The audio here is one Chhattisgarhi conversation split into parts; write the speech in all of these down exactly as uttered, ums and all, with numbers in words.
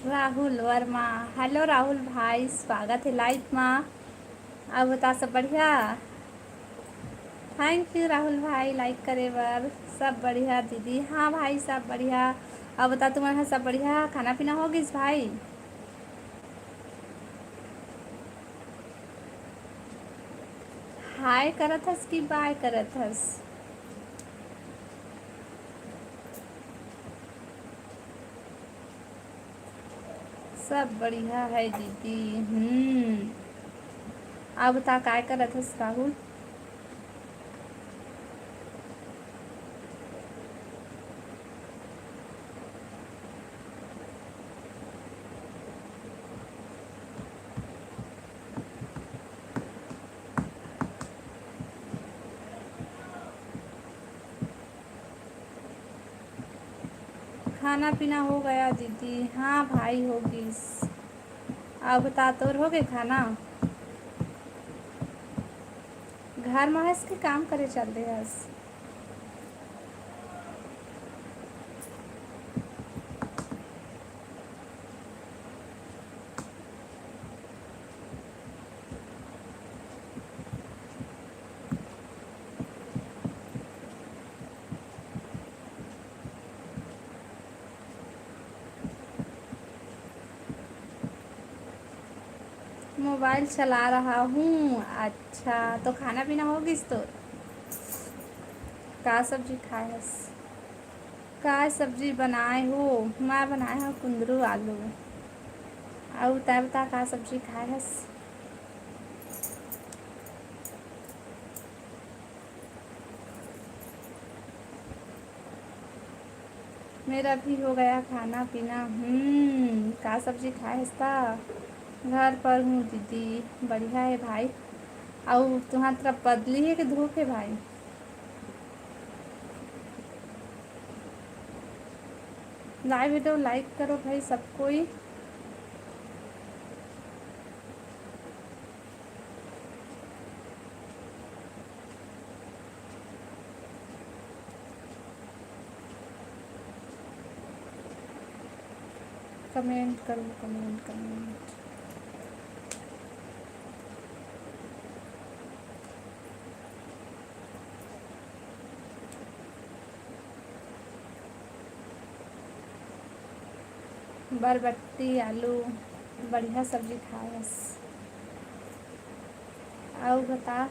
राहुल वर्मा, hello राहुल भाई, स्वागत हे live मा। अउ बता, सब बढ़िया? Thank you राहुल भाई, like करे बर। सब बढ़िया दीदी। हाँ भाई, सब बढ़िया। अउ बता, तुमन ह सब बढ़िया? खाना पीना हो गिस भाई? Hi करत हस कि bye करत हस? सब बढ़िया है दीदी। हम्म, अब बता, काय करत हस राहुल? खाना पीना हो गया दीदी? हाँ भाई, हो गिस। अब बता, तोर हो गे खाना? घर मा हस के काम करे चल दे हस? मोबाइल चला रहा हूँ। अच्छा, तो खाना पीना हो गिस तोर? का सब्जी खाए हस? का सब्जी बनाए हो? मैं बनाए हव कुंदरू आलू। अउ तै बता, का सब्जी खाए हस? मेरा भी हो गया खाना पीना। हम्म, का सब्जी खाए हस ता? घर पर हूँ दीदी। बढ़िया है भाई। अउ तुहार तरफ बदली है कि धूप है भाई? Live video like करो भाई सब कोई। Comment करो, comment, comment। बरबट्टी आलू, बढ़िया सब्जी खाए हस। अउ बता।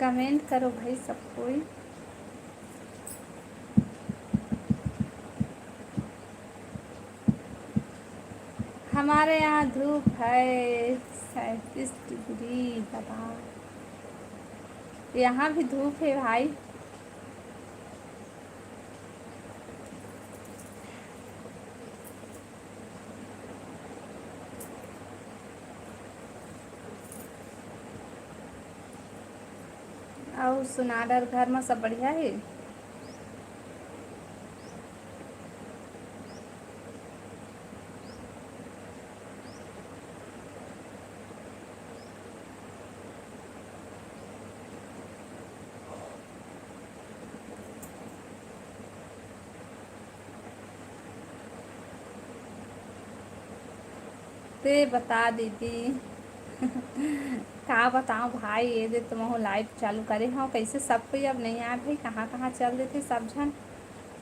Comment करो भाई सब कोई। हमारे यहाँ धूप है सैंतीस डिग्री, बता। यहाँ भी धूप है भाई। अउ सुना डर, घर में सब बढ़िया है? ते बता दीदी। का बताओ भाई, ये दे तो महू live चालू करे हव, कैसे सब कोई अब नहीं आए भाई, कहाँ कहाँ चल देथे सब झन।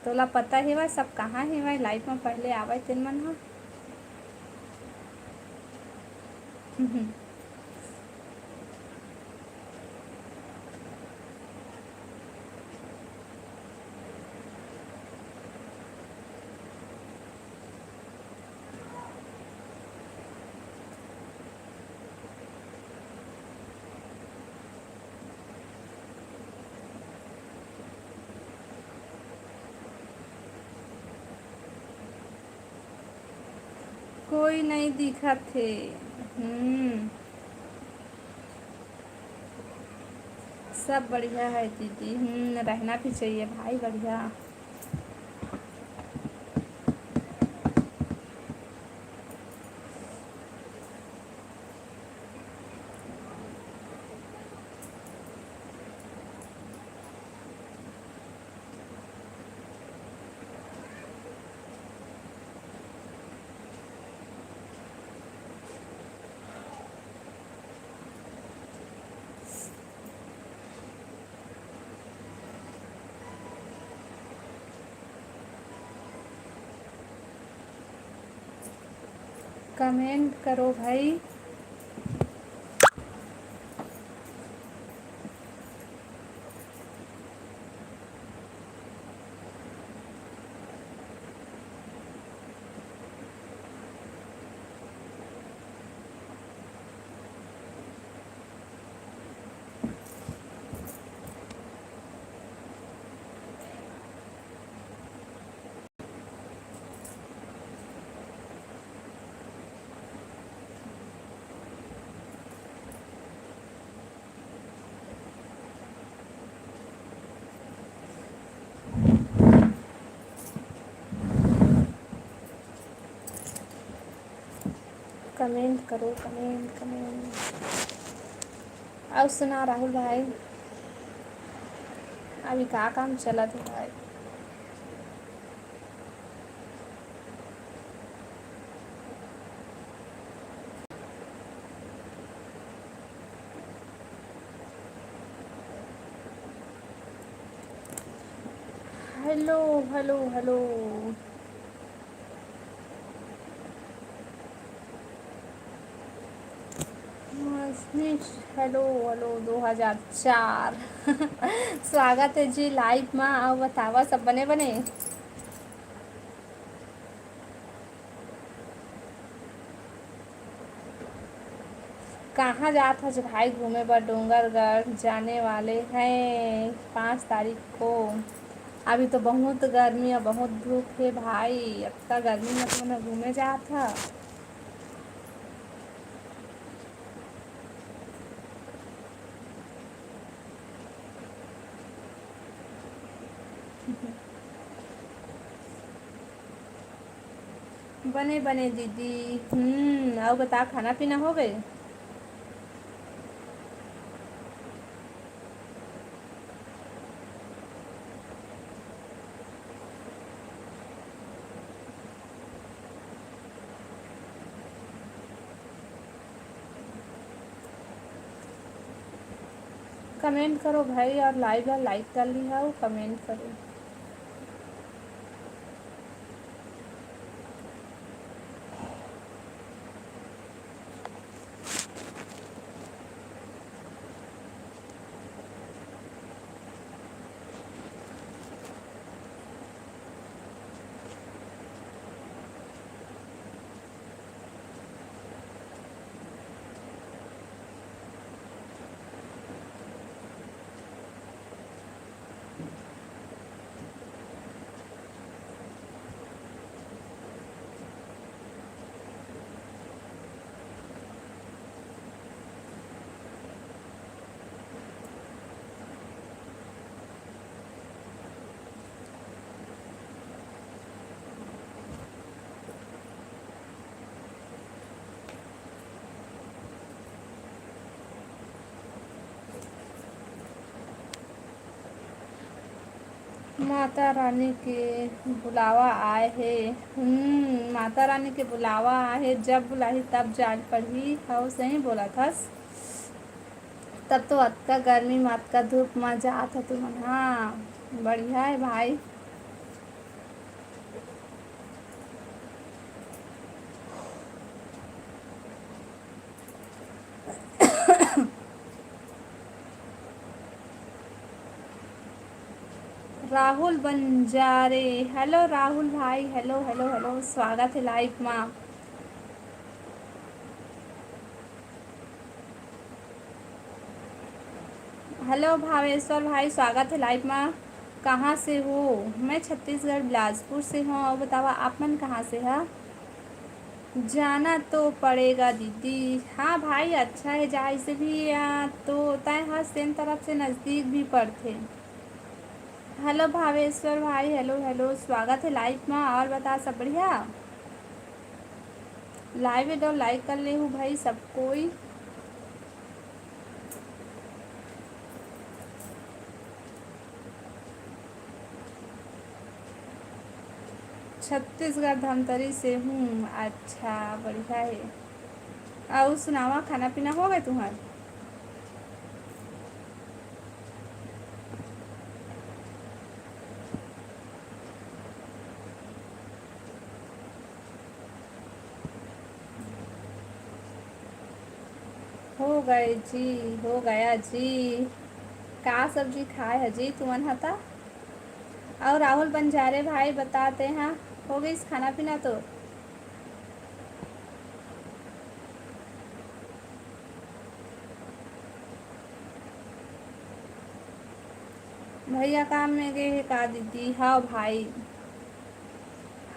तोला पता हेवय सब कहाँ हेवय, live में पहले आवय तेन मन ह। कोई नहीं दिखत हे। हम्म। सब बढ़िया है दीदी। हम्म, रहना भी चाहिए भाई, बढ़िया। कमेंट करो भाई। कमेंट करो, कमेंट, कमेंट। अउ सुना राहुल भाई, अभी का काम चलत हे भाई? Hello, hello, hello. Hello, hello, दो हज़ार चार। स्वागत है जी लाइव मा। अउ बतावा, सब बने बने? कहाँ जात हस भाई घूमे बर? डोंगरगढ़ जाने वाले हैं पाँच तारीख को। अभी तो बहुत गर्मी और बहुत धूप है भाई, अतना गर्मी में तो मैं घूमे जात ह। बने बने दीदी। हम्म, अउ बता, खाना पीना हो गए? कमेंट करो भाई, और लाइव ला लाइक कर ली है, कमेंट करो। माता रानी के बुलावा आए हे। हम्म, माता रानी के बुलावा आए हे, जब बुलाही तब जाए पड़ही। हव, सही बोलत हस। तब तो अतका गर्मी म, अतका धूप म जात ह तुमन। हाँ, बढ़िया हे भाई। राहुल बंजारे, हेलो राहुल भाई, हेलो, हेलो, हेलो, स्वागत हे लाइव मा। हेलो भावेश्वर भाई, स्वागत हे लाइव मा। कहाँ से हो? मैं छत्तीसगढ़ बिलासपुर से हूँ। अउ बतावा, आप मन कहाँ से हा? जाना तो पड़ेगा दीदी। हाँ भाई, अच्छा है, जहाँ से भी, आ, तो तय ह सेन तरफ से नज़दीक भी पड़थे। हेलो भावेश्वर भाई, हेलो, हेलो, स्वागत है लाइव में। और बता, सब बढ़िया? लाइव वीडियो लाइक कर ले हूँ भाई, सब कोई। छत्तीसगढ़ धमतरी से हूँ। अच्छा, बढ़िया है। अउ सुनावा, खाना पीना हो गए तुम्हार? हो गए जी, हो गया जी। का सब्जी खाए है जी तुमन ह ता? अउ राहुल बंजारे भाई, बता तेहा, हो गइस खाना पीना तो? भैया काम में गए हे का दीदी? हव भाई,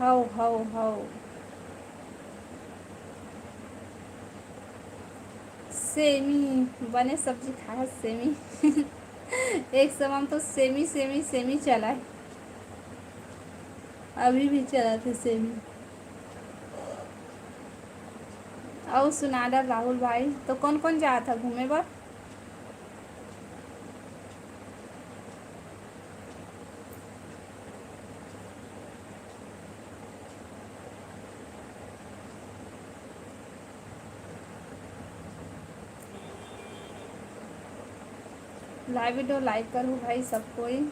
हव, हव, हव। सेमी, बने सब्जी खाए सेमी। एक समय तो सेमी, सेमी, सेमी चला है, अभी भी चला थे सेमी। अउ सुना डर राहुल भाई, तो कौन कौन जात है घूमे बर? लाइव वीडियो लाइक करो भाई सब कोई।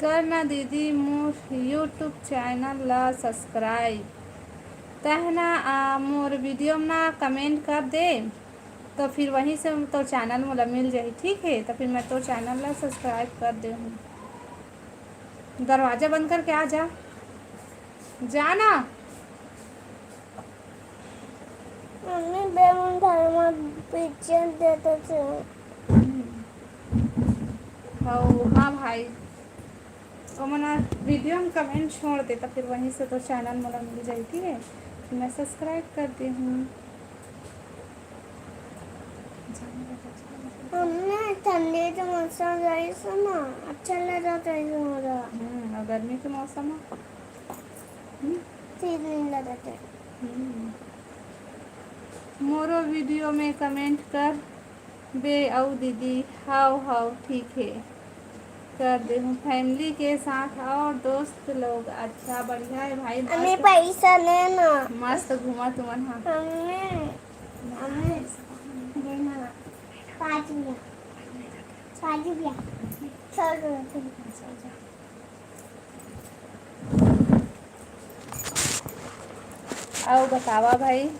करना दीदी मोर YouTube चैनल ला सब्सक्राइब। तहना आ, मोर वीडियो में ना कमेंट कर दे, तो फिर वहीं से तो चैनल मोला मिल जाही, ठीक है? तो फिर मैं तो चैनल ला सब्सक्राइब कर दे हूँ। दरवाजा बंद करके आ जा, जाना। मम्मी, बेमन घर में पिक्चर देते थे। हम्म। हौ, हाँ भाई, ओमन वीडियो में कमेंट छोड़ दे, तो फिर वहीं से तो चैनल मोला मिल जाही, ठीक है? फिर मैं सब्सक्राइब कर दी हूँ। हमने ठंडी के मौसम रही से ना, अच्छा लग जाता है हमारा। हम्म, और गर्मी के मौसम में, हम्म? ठीक नहीं लग जाता है। हम्म। मोरो वीडियो में कमेंट कर बे अउ दीदी। हाव, हाव, ठीक है, कर दे हूँ। फैमिली के साथ और दोस्त लोग। अच्छा, बढ़िया है भाई, हमें मस्त। पैसा लेना। मस्त घूमा तुमन, हाँ। हमें, हमें देना। पाँच रुपया। पाँच रुपया। सौ रुपया। अउ बतावा भाई।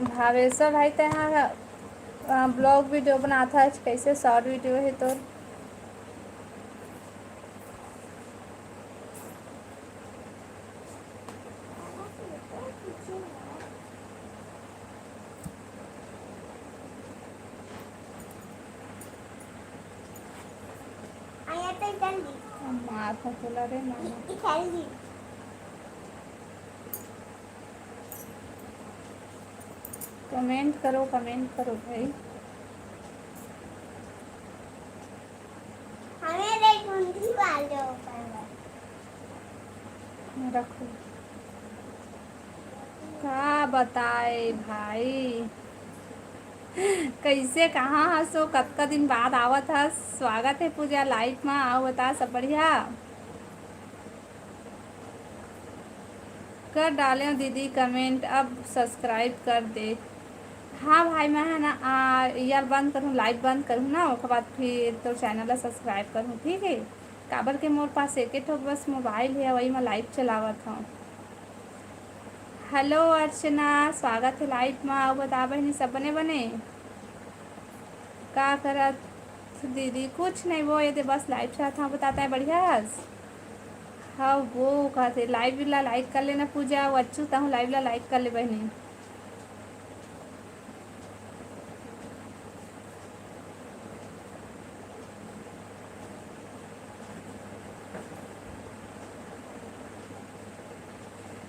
भावेश्वर भाई, तेहा, अ, ब्लॉग वीडियो बनात हस, कैसे शॉर्ट वीडियो है तोर? आया तो जल्दी। मार पतला रे मामा। इधर ही। कमेंट करो, कमेंट करो भाई। हमें देख, उंधी वाले ऊपर। रखो। का बताए भाई, कैसे, कहाँ हसो, कतका दिन बाद आवत हस। स्वागत है पूजा लाइव मा, आओ बता, सब बढ़िया? कर डालेंव दीदी comment, अब subscribe कर दे। हाँ भाई, मैं है ना, आ, यार बंद करूँ, live बंद करूँ ना, ओकर बाद फिर तोर channel ला subscribe करूँ, ठीक है? काबर के मोर पास एके ठो बस mobile है, वही मैं live चलावत हूँ। Hello अर्चना, स्वागत है live में। अउ बता बहिनी, सब बने बने? का करत दीदी? कुछ नहीं वो, ये दे बस live चलात हूँ। बता तैं बढ़िया हस? हाँ वो कहते live ला like कर लेना पूजा, अउ अच्छू तहूँ live ला like कर ले बहिनी।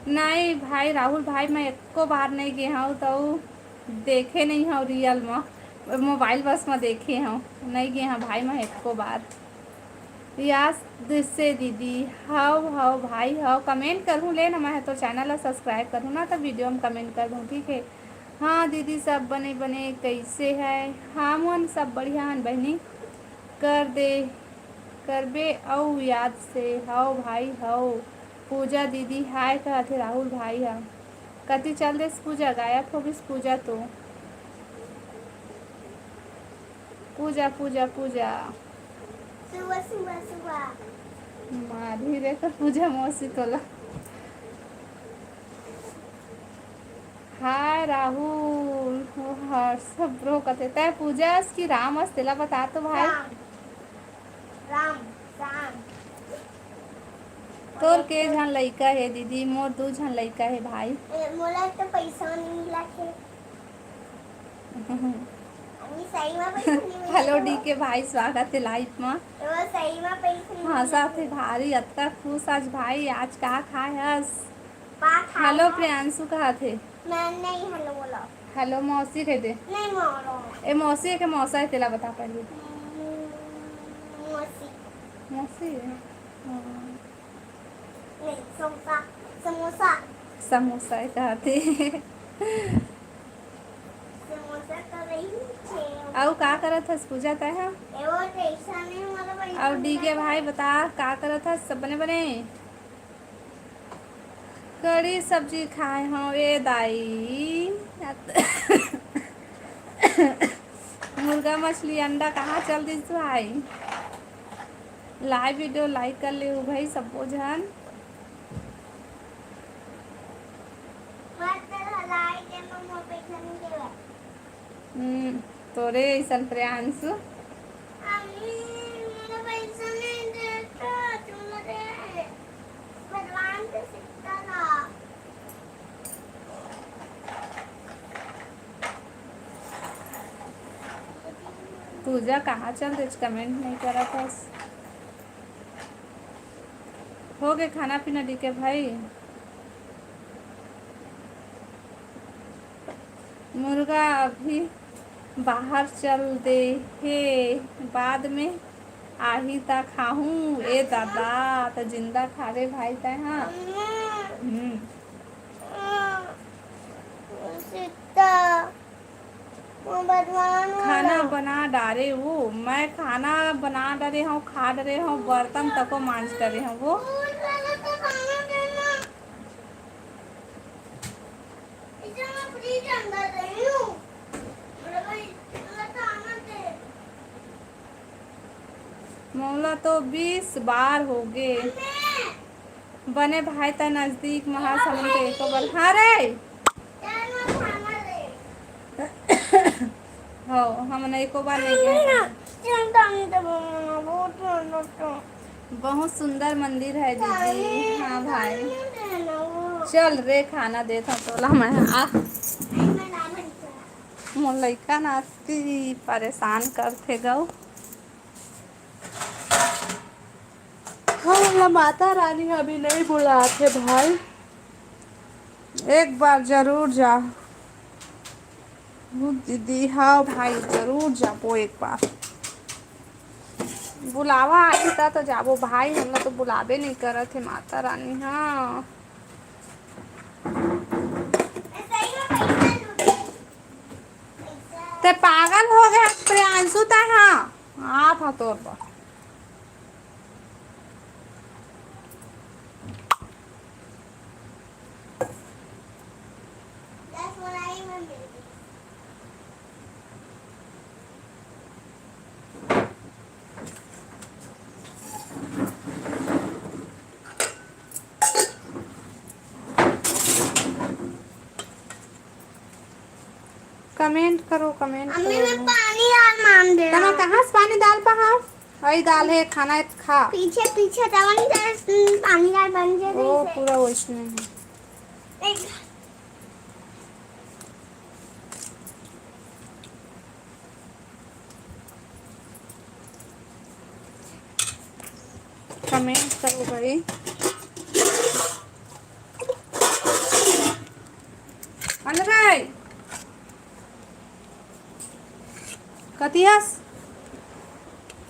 नहीं भाई राहुल भाई, मैं एको बार नहीं गे हूँ, तो देखे नहीं हूँ real में, mobile बस में देखे हूँ, नहीं गे हूँ भाई मैं एको बार। यस से दीदी, हव हव भाई हव, comment करहूँ ले ना, मैं तो channel ला subscribe करहूँ ना, तो video में comment कर दूँ, ठीक है? हाँ दीदी, सब बने बने, कैसे है? हमन सब बढ़िया हन बहिनी, कर दे, करबे अउ याद से, हव भाई हव। पूजा दीदी हाय कहत हे राहुल भाई ह। कति चल देस पूजा, गायब हो गिस पूजा तो। पूजा, पूजा, पूजा। सुबह, सुबह, सुबह। मारही रे कर पूजा मौसी तोला। हाय राहुल, वो हर्ष ब्रो कथे, तै पूजा अस कि राम अस, तेला बता तो भाई। राम, राम, राम। तोर के झन लइका हे दीदी? मोर दू झन लइका हे भाई। ए, मोला तो पैसा नहीं मिला थे। अभी सही में पैसा नहीं मिला। हेलो डी के भाई, स्वागत है live में। ए, वो सही में पैसा नहीं हाँ, मिला साथ थे। है भारी, अतका खुश आज भाई, आज का खाए हस? बात हेलो है। प्रियांशु कहा थे। मैं नहीं हेलो बोला। हेलो मौसी कह दे। नहीं बोलो। ए मौसी है के मौसा है, तेला बता पहले। हम्म, मौसी। मौसी है? हाँ। नहीं, समोसा, समोसा। समोसा है कहा थे। समोसा कर रही हूँ। अउ का करत हस पूजा तै हा? ए वो टेंशन नहीं, मतलब ऐसा अउ डी के भाई बता का करत हस, सब बने बने? कड़ी सब्जी खाए हव ए दाई। मुर्गा, मछली, अंडा कहाँ चल दिस भाई? Live video like कर ले भाई सबो झन। हम्म, तोरे अइसन प्रियांशु। अम्मी, मेरा पैसा नहीं देता, तुम्हारे भगवान से सीखता था। पूजा कहाँ चल देच, comment नहीं करत हस। हो गए खाना पीना डी के भाई? मुर्गा अभी बाहर चल दे हे, बाद में आही त खाहूं। ए दादा, त जिंदा खा रे भाई तै हा। हम्म। खाना बना डारे वो, मैं खाना बना डारे हूँ, खा डारे हूँ, बर्तन तको मांज डारे हूँ वो। मोला तो बीस बार हो गे। बने भाई, त नजदीक महासमुंद के एको बार। हाँ रे। हो, हमन एको बार नहीं गए। बहुत सुंदर मंदिर है दीदी। हाँ भाई, चल रे, खाना देत हूँ तोला मैं। आ, मोर लइका नाती परेशान करथे गौ। हमन ला माता रानी अभी नहीं बुलात हे भाई, एक बार जरूर जा। दीदी, हाँ भाई, जरूर जाबो एक बार। बुलावा आही ता तो जाबो भाई, हमला तो बुलाबे नहीं करत हे माता रानी। हाँ, ते पागल हो गया प्रियांशु, ता हाँ, आप हाँ तोर पर। कमेंट करो, कमेंट मम्मी, करो। मैं पानी डाल मान दे। तमा कहाँ से पानी डाल पा? हाँ, वही डाल है, खाना है तो खा। पीछे, पीछे तवन से पानी डाल बन जाए ओ, जैसे। पूरा वैसने है। देख। कमेंट करो भाई। अरे भाई, कतियस?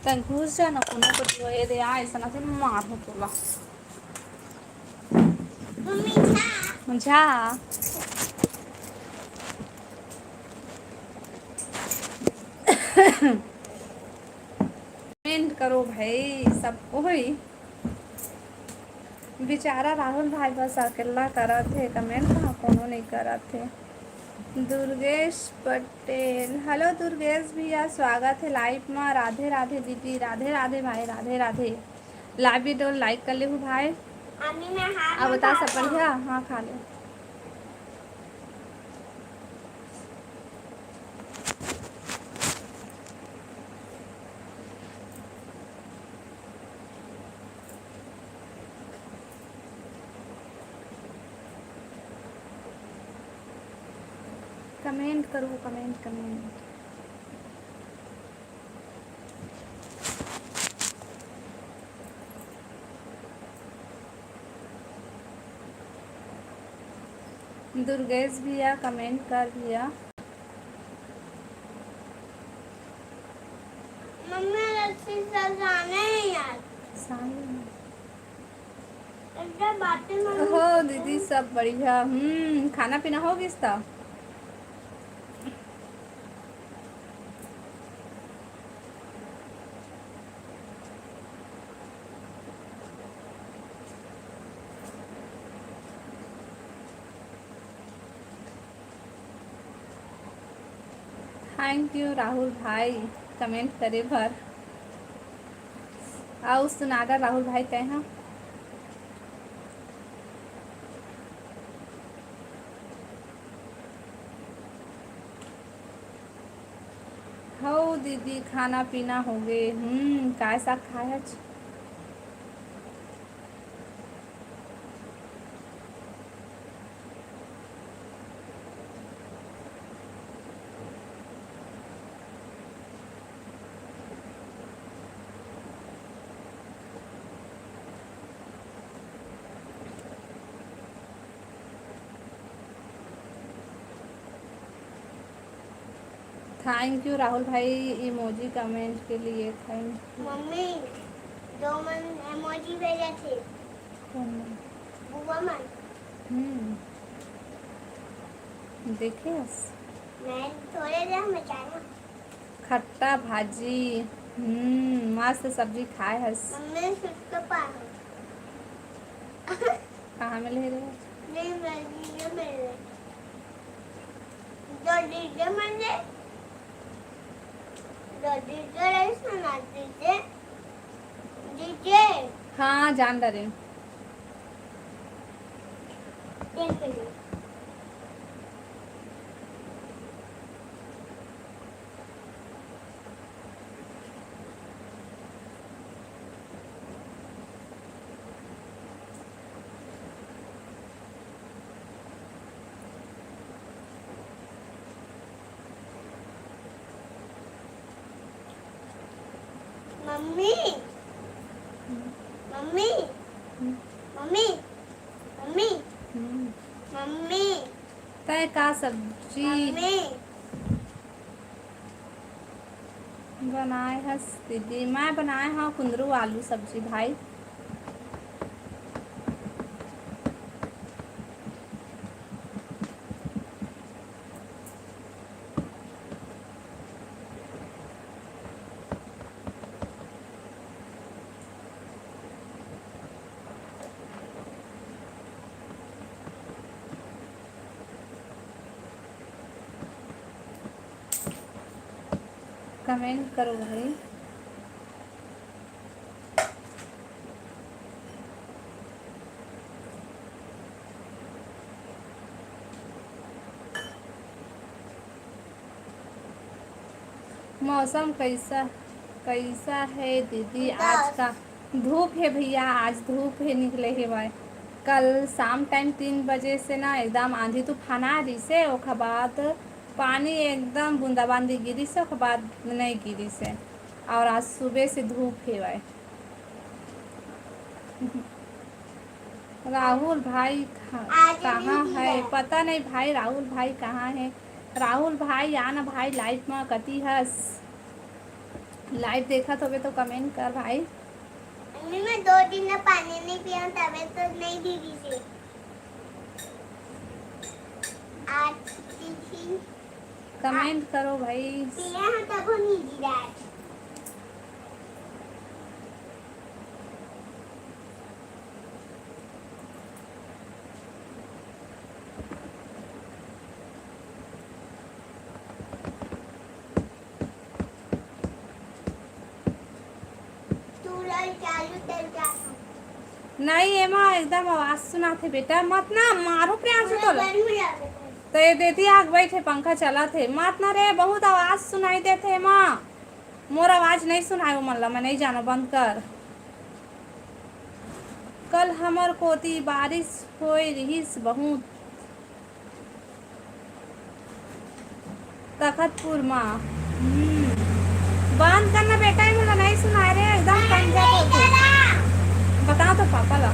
तैं घुस जा ना कोनो कोती, ए दे, आ, अइसन अइसन मारहूँ तोला। मम्मी, जा। जा। कमेंट करो भाई, सब कोई। बेचारा राहुल भाई बस अकेला करत हे कमेंट, कहाँ कोनो नहीं करत हे। दुर्गेश पटेल, हेलो दुर्गेश भैया, स्वागत है लाइव में। राधे राधे दीदी, राधे राधे भाई, राधे राधे। लाइव वीडियो लाइक कर लेहू भाई। अम्मी, मैं हाथ अब में बता, सब खाता हूँ। बढ़िया? हाँ, खा ले। कमेंट करो, कमेंट, कमेंट। दुर्गेश भैया, कमेंट कर भैया। मम्मी, रस्सी से जाने नहीं यार। सामने। एकदम बातें मम्मी हो दीदी, सब बढ़िया। हम्म, खाना पीना हो गिस त? Thank you राहुल भाई, कमेंट करे बर। अउ सुना गा राहुल भाई, तैं ह? हौ दीदी, खाना पीना होगे। हम्म, काय साग खाय हच? Thank you राहुल भाई, इमोजी कमेंट के लिए thank you। मम्मी, दो मन इमोजी भेजे थे। कौन मन? बुआ मन। हम्म, देखे हस? मैं थोड़े देर में जाना। खट्टा भाजी, हम्म, मस्त सब्जी खाए हस। मम्मी, सुस्त पा। कहाँ में ले रहे? नहीं, मैं नहीं मिल रही। जो डीजे में ले, जो डीजे रही सुना डीजे, डीजे। हाँ, जान डारे। एक minute. Mummy, mummy, mummy, mummy, हम्म। मम्मी। तय का सब्जी मम्मी। बनाए हस दीदी? मैं बनाए हव कुंदरू आलू सब्जी भाई। कमेंट करो भाई। मौसम कैसा, कैसा है दीदी आज का? धूप है भैया, आज धूप है निकले हेवय। कल शाम टाइम तीन बजे से ना एकदम आंधी तूफान आ रहिसे, ओकर बाद पानी एकदम बूंदाबांदी गिरिसे, ओकर बाद नहीं गिरिसे। और आज सुबह से धूप हेवय। राहुल भाई कहाँ है? पता नहीं भाई, राहुल भाई कहाँ है? राहुल भाई, आना भाई, लाइव में कती हस? लाइव देखत होबे तो कमेंट कर भाई। मम्मी, मैं दो दिन में पानी नहीं पिया, तबीयत तो नहीं ठीक से। आज दिन कमेंट करो भाई। पिया हम तब नहीं गिरा। नहीं, एमा एकदम आवाज सुनाथे बेटा, मत ना मारो प्रियांशु तोला। तो ये देती आग बैठे, पंखा चला थे, मत ना रे, बहुत आवाज सुनाई देथे एमा। मोर आवाज नहीं सुनाए ओमन ला, मैं नहीं जानो, बंद कर। कल हमर कोती बारिश होए रिहिस बहुत। तखतपुर मा। हम्म। बंद करना बेटा, ये मोला नहीं सुनाए रे, एकदम कंजर होथे। बताओ तो पापा ला।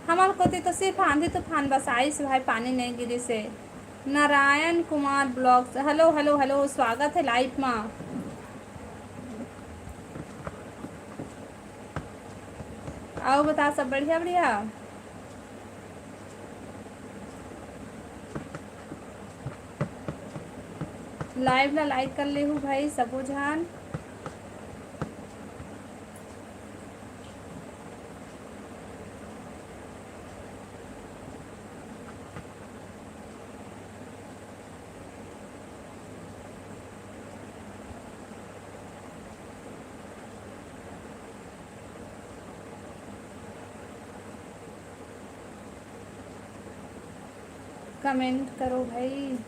हमर कोती तो सिर्फ आंधी तूफान बस आइस भाई, पानी नहीं गिरिस हे। Narayan Kumar blogs, hello, hello, hello, स्वागत है लाइव मा। अउ बता, सब बढ़िया, बढ़िया? लाइव ला लाइक कर लेहू भाई, सबो झन। कमेंट करो भाई।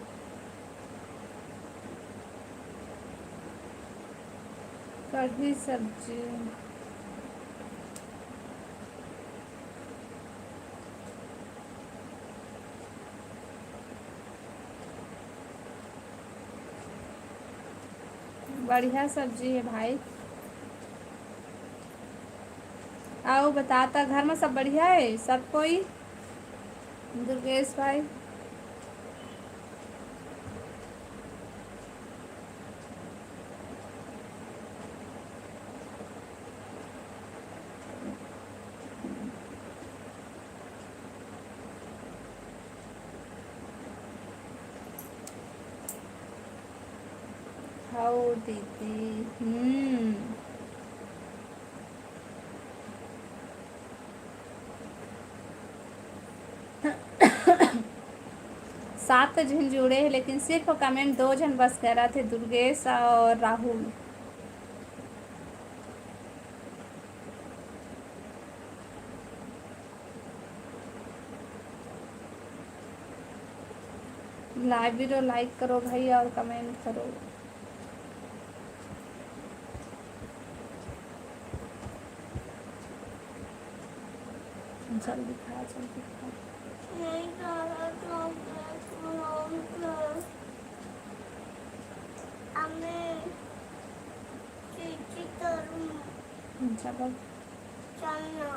कढ़ी सब्जी। बढ़िया सब्जी है भाई। अउ बता, त घर में सब बढ़िया है, सब कोई? दुर्गेश भाई। हव दीदी, हम्म। सात झन जुड़े हे, लेकिन सिर्फ कमेंट दो झन बस करत हे, दुर्गेश और राहुल। लाइव वीडियो लाइक करो भाई और कमेंट करो। जल्दी खा, जल्दी खा। नहीं खा रहा, chocolate, chocolate। हमें चीची करूँ। अच्छा, बस। चलना।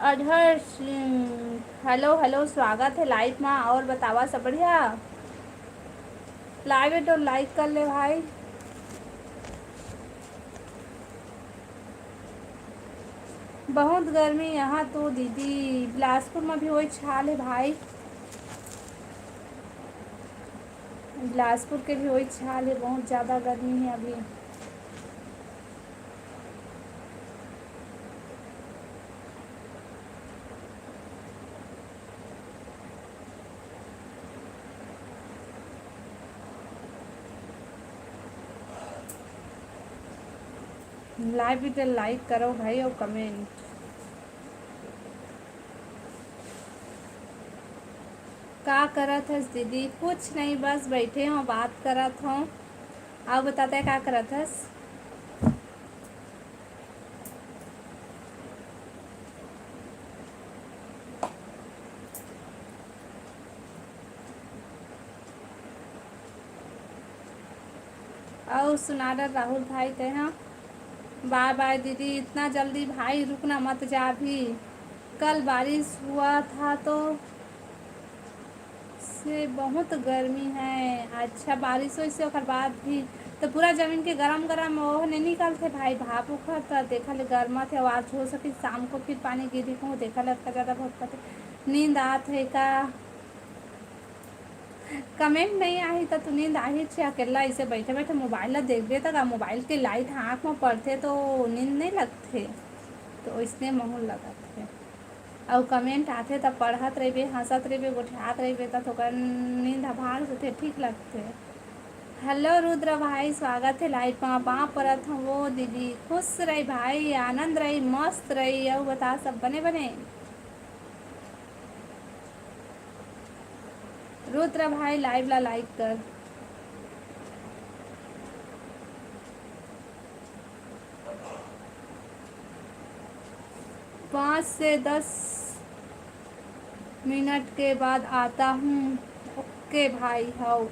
अढ़र सिंह, हेलो, हेलो, स्वागत है लाइव मा। और बतावा, सब बढ़िया? लाइव है तो लाइक कर ले भाई। बहुत गर्मी यहाँ तो दीदी, बिलासपुर में भी वही हाल है भाई। बिलासपुर के भी वही हाल है, बहुत ज़्यादा गर्मी है अभी। लाइव भी तो लाइक करो भाई और कमेंट। का करत हस दीदी? कुछ नहीं, बस बैठे हों, बात करत हों। अउ बता, तैं का करत हस? अउ सुना डर राहुल भाई, तैं हा? बाय बाय दीदी, इतना जल्दी भाई रुकना मत जा अभी, कल बारिश हुआ था तो से बहुत गर्मी है। अच्छा, बारिश होइस से ओकर बाद भी तो पूरा जमीन के गरम गरम ओह ने निकलथे भाई, भाप ओखर त देखा ले गरमाथे। अउ आज हो सके शाम को फिर पानी गिरही कहूँ, देखा ले अतका ज़्यादा भपकथे। नींद आत है का? कमेंट नहीं आही त तू नींद आही छे? अकेला ऐसे बैठे बैठे मोबाइल ला देखबे त का? मोबाइल के लाइट आँख में पड़थे तो नींद नहीं लगथे, तो इसने महूँ लगत है। अउ कमेंट आथे त पढ़त रहिबे, हंसत रहिबे, गोठियात रहिबे त थोकन नींद ह भाग जथे, ठीक लगथे। हेलो रुद्र भाई, स्वागत है लाइव मा। पाँव परत हंव वो दीदी, खुश रही भाई, आनंद रही, मस्त रही। अउ बता, सब बने बने? रुद्र भाई, लाइव ला लाइक कर। पाँच से दस मिनट के बाद आता हूँ। ओके भाई, हव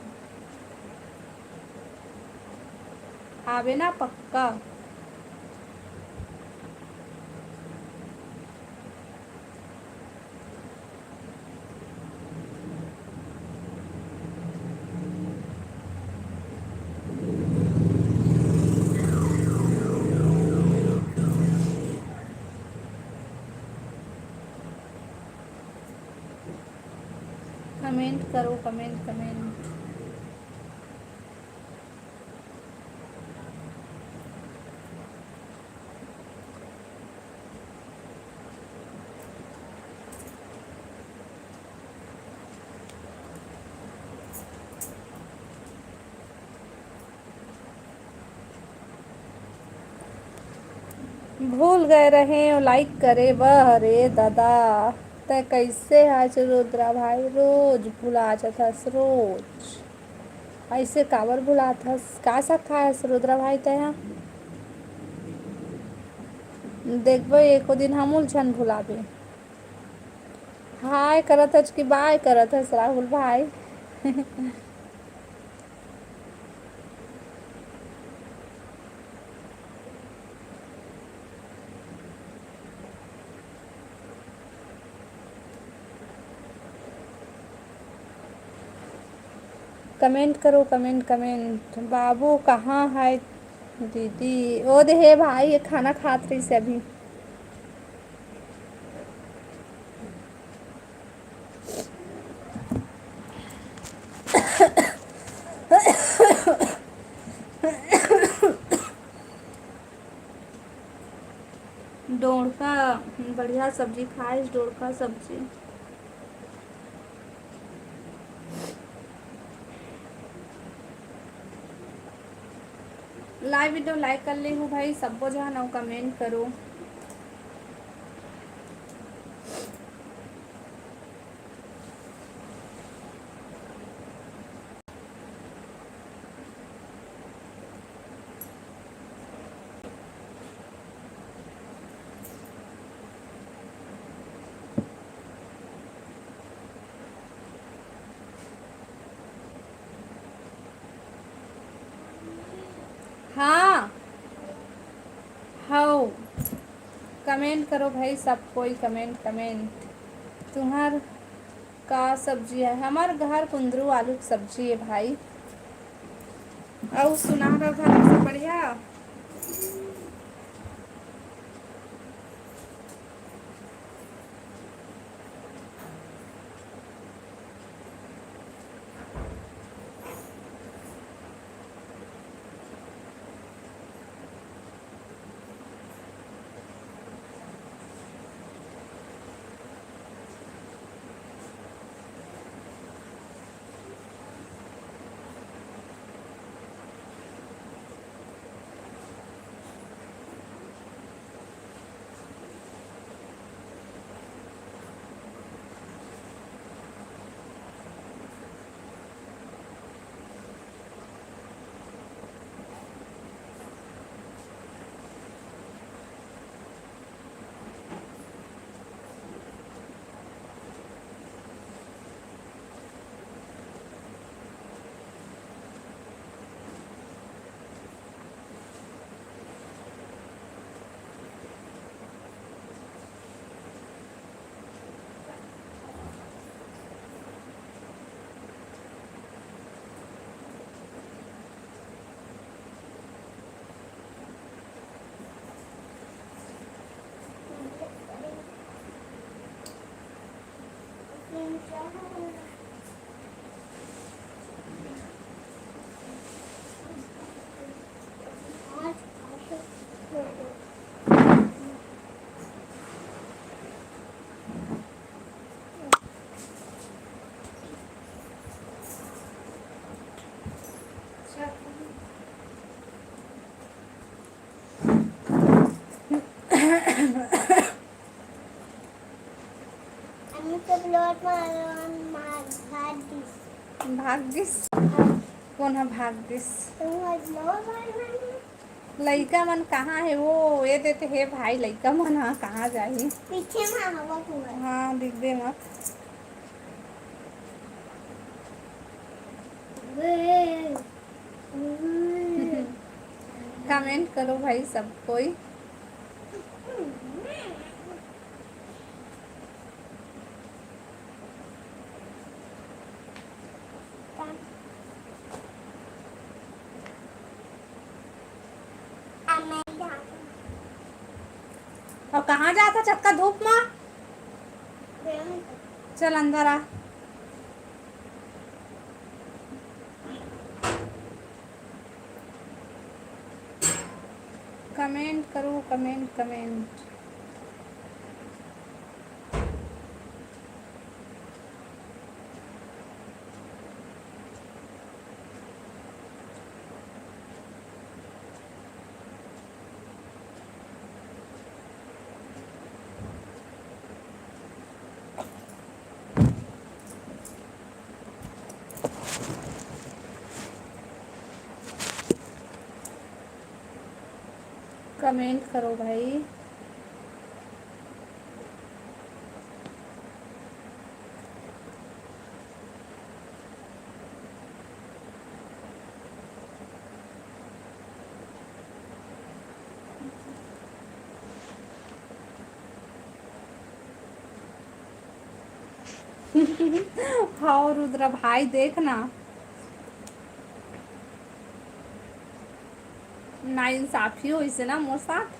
आबे ना पक्का। कमेंट करो, कमेंट, कमेंट। भूल गए रहेंव लाइक करे बर। अरे ददा, तैं कइसे हस रुद्रा भाई? रोज भुला जाथस, रोज। अइसे काबर भुलात हस? का साग खाए हस रुद्रा भाई तैं हा? देखबो एको दिन हमू ल झन भुलाबे। हाय करत हस कि बाय करत हस राहुल भाई? कमेंट करो, कमेंट, कमेंट। बाबू कहाँ है दीदी? ओ दे हे भाई, ये खाना खात रहिस अभी। डोड़का, बढ़िया सब्जी खाइस, डोड़का सब्जी। लाइव वीडियो लाइक कर ले हूँ भाई, सब्बो झन अउ कमेंट करो। हाँ, हव। कमेंट करो भाई सब कोई, कमेंट, कमेंट। तुम्हार का सब्जी है? हमार घर कुंदरू आलू के सब्जी है भाई। अउ सुना रहा था, सब बढ़िया? भाग गिस। कोन ह भाग गिस? लइका मन कहाँ हे वो? ये देते हे भाई, लइका मन ह कहाँ जाही? पीछे में हवा पूरा। हाँ, दिखबे मत। कमेंट करो भाई सब कोई। अउ कहाँ जात हस अतका धूप मा? चल अंदर आ। कमेंट करो, कमेंट, कमेंट। कमेंट करो भाई। हव रुद्रा भाई, देख ना, नाइंसाफी होइसे ना मोर साथ।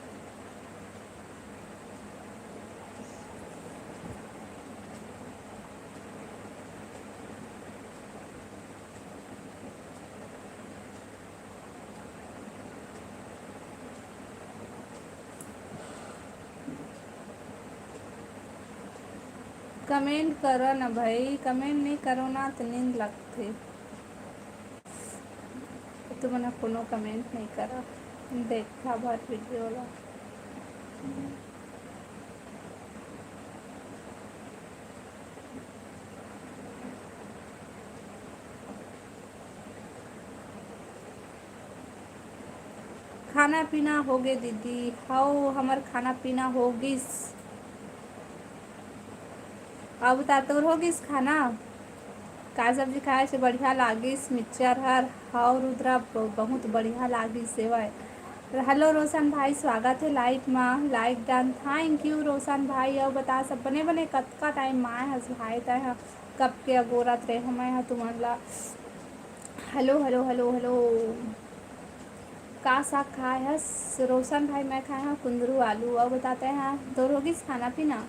कमेंट करो ना भाई, कमेंट नहीं करो ना तो नींद लगथे। तुमन ह कोनो कमेंट नहीं करा, देखा भर वीडियो ला। खाना पीना होगे दीदी? हव, हमर खाना पीना हो गिस। अब ता तोर हो गिस खाना? का सब्जी खाए से बढ़िया लागिस मिक्सचर हर? हव रुद्रा, ब-, बहुत बढ़िया लागिस सेवई। Hello रोशन भाई, स्वागत हे live मा। Like done, thank you रोशन भाई। अउ बता, सब बने बने? कतका time मा आए हस भाई तैं ह? कब के अगोरत रहे हँव मैं ह तुमन ला। Hello, hello, hello, hello। का साग खाए हस रोशन भाई? मैं खाए हँव कुंदरू आलू। अउ बता तैं ह, तोर होगिस खाना पीना?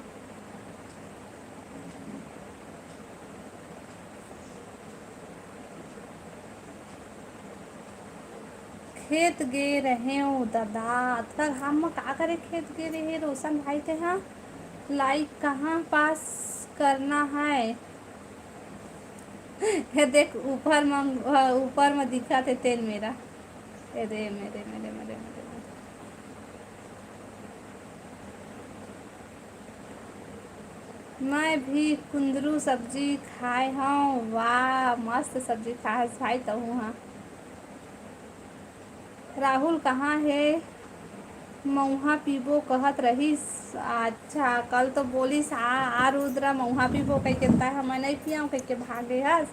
खेत गे रहेंव ददा। अतका घाम म का करे खेत गे रहे रोशन भाई तैं ह? Like कहाँ पास करना है? ये देख ऊपर म, ऊपर म दिखत हे तेन मेरा। ए दे मेरे, मेरे, मेरे, मेरे, मेरे। मैं भी कुंदरू सब्जी खाए हँव। वाह, मस्त सब्जी खाए हस भाई तहूँ ह। राहुल कहाँ हे? मउहा पीबो कहत रहिस। अच्छा, कल तो बोलिस, "आ, आ रुद्रा, मउहा पीबो," कहिके, तैं ह मैं नइ पियँव कहिके भागे हस।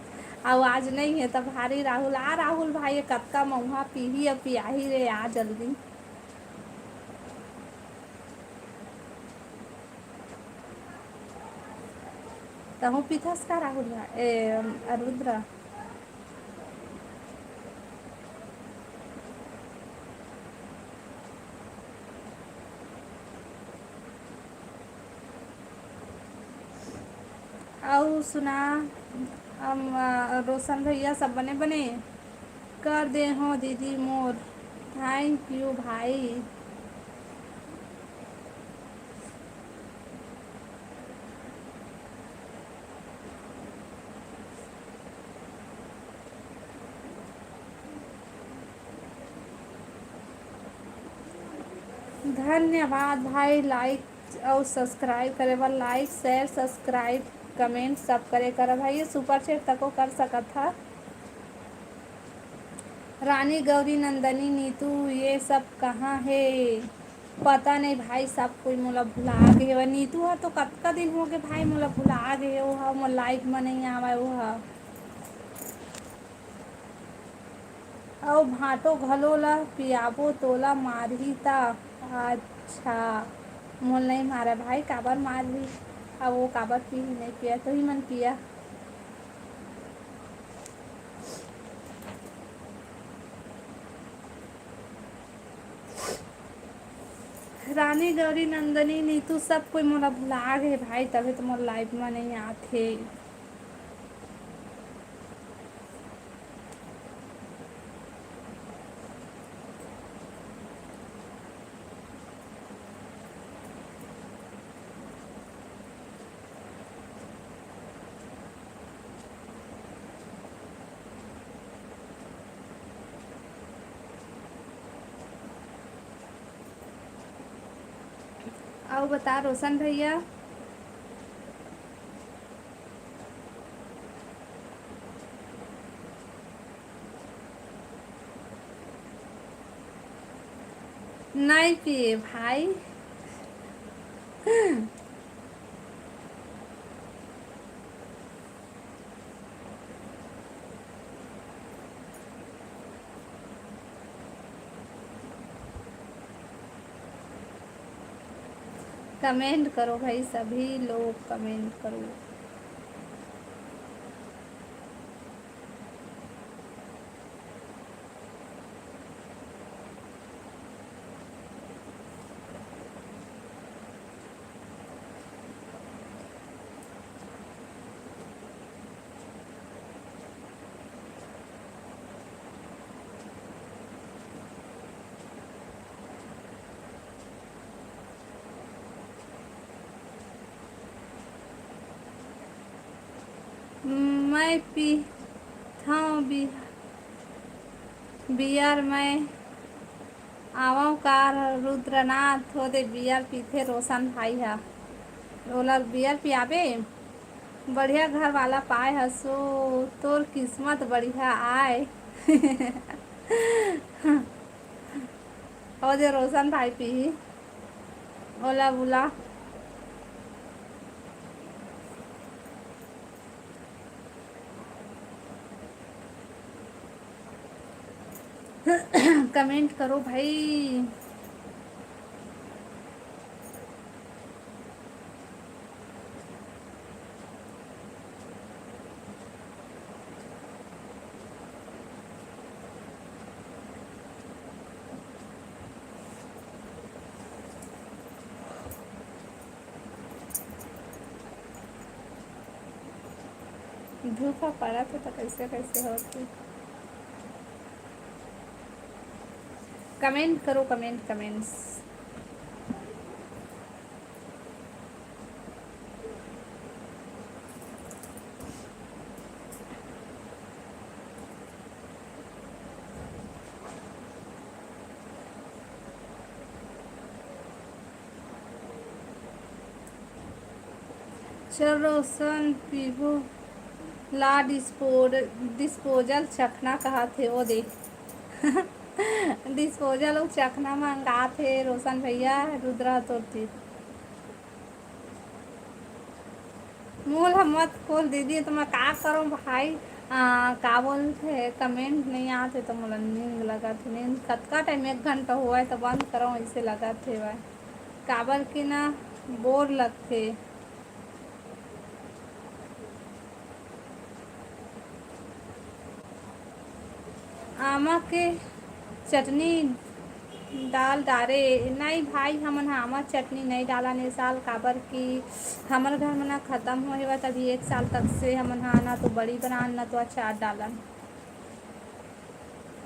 अउ आज नइ हे त भारी राहुल, आ राहुल भाई, कतका मउहा पीही अउ पियाही रे, आ जल्दी। तहूँ पीथस का राहुल भा-, ए, रुद्रा? अउ सुना, अम, रोशन भैया, सब बने बने? कर दे हो दीदी मोर, thank you भाई। धन्यवाद भाई, like अउ subscribe करे बर। Like, share, subscribe, comment सब करे करा भाई। ये super chat तको कर सकत हा। रानी गौरी नंदनी नीतू ये सब कहाँ हे? पता नहीं भाई, सब कोई मोला भुला गे हवय। नीतू ह तो कतका दिन हो गे भाई, मोला भुला गे हे। वो ह मोर live म नहीं आवय वो ह। अउ भांटो घलो ला पियाबो तोला मारही त। अच्छा, मोल नहीं मारा भाई, काबर मारही? अब वो काबर पीही, नहीं पिया तो ही मन पिया। रानी गौरी नंदनी नीतू सब कोई मोला भुला गे भाई, तभे तो मोर live म नहीं आथे। अउ बता रोशन भैया। नहीं पिए भाई। Comment करो भाई, सभी लोग comment करो। मैं पीथंव बी-, beer। मैं आवंव का रुद्रनाथ? हो दे, beer पीथे रोशन भाई ह। ओला beer पियाबे? बढ़िया घर वाला पाए हसो, तोर किस्मत बढ़िया आय। हो दे रोशन भाई पीही, ओला बुला। कमेंट करो भाई। धूप ह पड़त हे त कइसे कइसे होत हे। कमेंट करो, कमेंट, कमेंट्स। चल रोशन पीबो ला डिस्पोज-, डिस्पोजल चखना कहत हे, ओ दे। डिस्पोजल अउ चखना मंगात हे रोशन भैया, रुद्रा तोर तीर। मुंह ला मत खोल दीदी, तो मैं का करूं भाई? आ, का बोलथे, कमेंट नहीं आते तो मोला नींद लगत हे। नींद कतका टाइम, एक घंटा हुआ है तो बंद करूं, ऐसे लगत हे भाई। काबर कि ना बोर लगथे। आमा के चटनी डाल डारे। नहीं भाई, हमन ह आमा चटनी नहीं डालन ए साल, काबर कि हमर घर म ना खत्म होए हे, तभी एक साल तक से हमन ह ना तो बड़ी बनान, ना तो अचार डालन।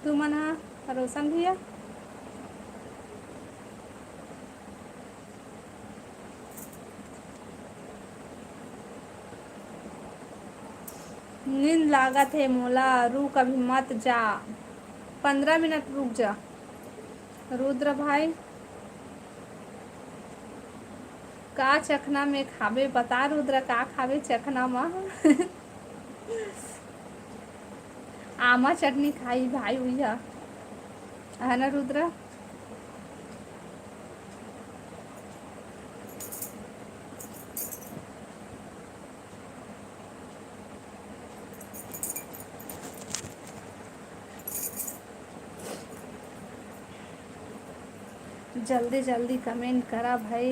तुमन ह रोशन भैया? नींद लागत हे मोला, रुक अभी मत जा, पंद्रह मिनट रुक जा। रुद्र भाई, का चखना में खाबे? बता रुद्र, का खाबे चखना म? आमा चटनी खाई भाई उइहा, है ना रुद्र? जल्दी जल्दी कमेंट करा भाई,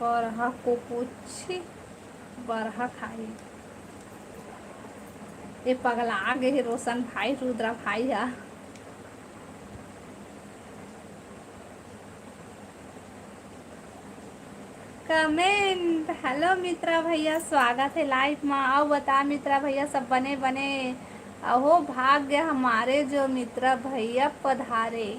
बरहा को पूछी, बरहा खाई। ये पगला आ गए हे रोशन भाई, रुद्रा भाई हा। कमेंट, हेलो मित्रा भैया, स्वागत हे लाइव मा। अउ बता मित्रा भैया, सब बने बने? अहो भाग्य हमारे जो मित्रा भैया पधारे।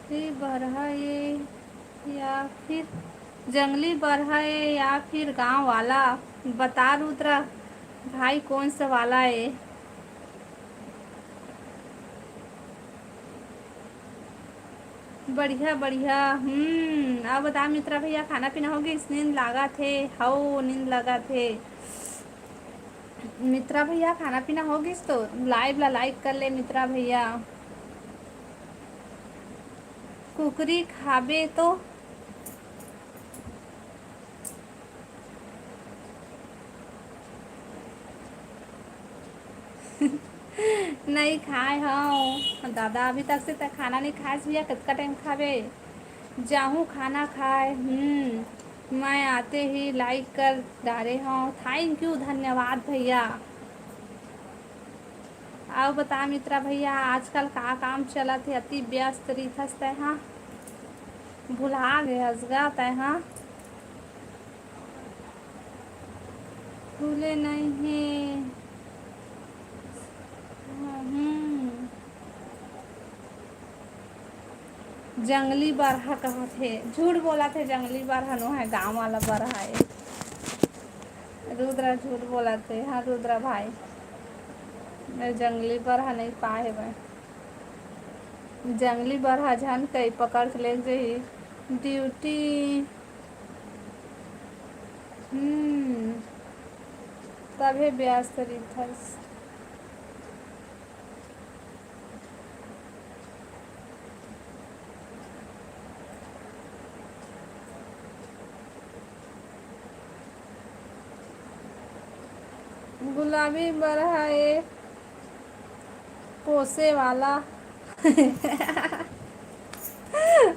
जंगली बरहा ये या फिर, जंगली बरहा ये या फिर गांव वाला? बता रुद्रा भाई, कौन सा वाला ये? बढ़िया, बढ़िया। हम्म, अब बता मित्रा भैया, खाना पीना हो गिस? नींद लागत हे? हव, नींद लागत हे। मित्रा भैया, खाना पीना हो गिस तो? लाइव ला लाइक कर ले मित्रा भैया। कुकरी खाबे तो नहीं खाए हव दादा, अभी तक से त खाना नहीं खाए भैया, कतका टाइम खाबे? जाहूँ खाना खाए। हम्म, मैं आते ही लाइक कर डारे हव। थैंक यू, धन्यवाद भैया। अउ बता मित्रा भैया, आजकल का काम चलत हे, अति व्यस्त रहिथस तैं हा, भुला गे हस गा तैं हा। भूले नहीं हे। हम्म। जंगली बरहा कहत हे, झूठ बोलत हे, जंगली बरहा नो हे, गांव वाला बरहा हे। रुद्रा झूठ बोलत हे, हाँ रुद्रा भाई, मैं जंगली बरहा नहीं पाए हवय। जंगली बरहा झन कई पकड़ के ले जही। ड्यूटी। हम्म, तभे ब्याज तो रिथस। गुलाबी बरहा ए पोसे वाला।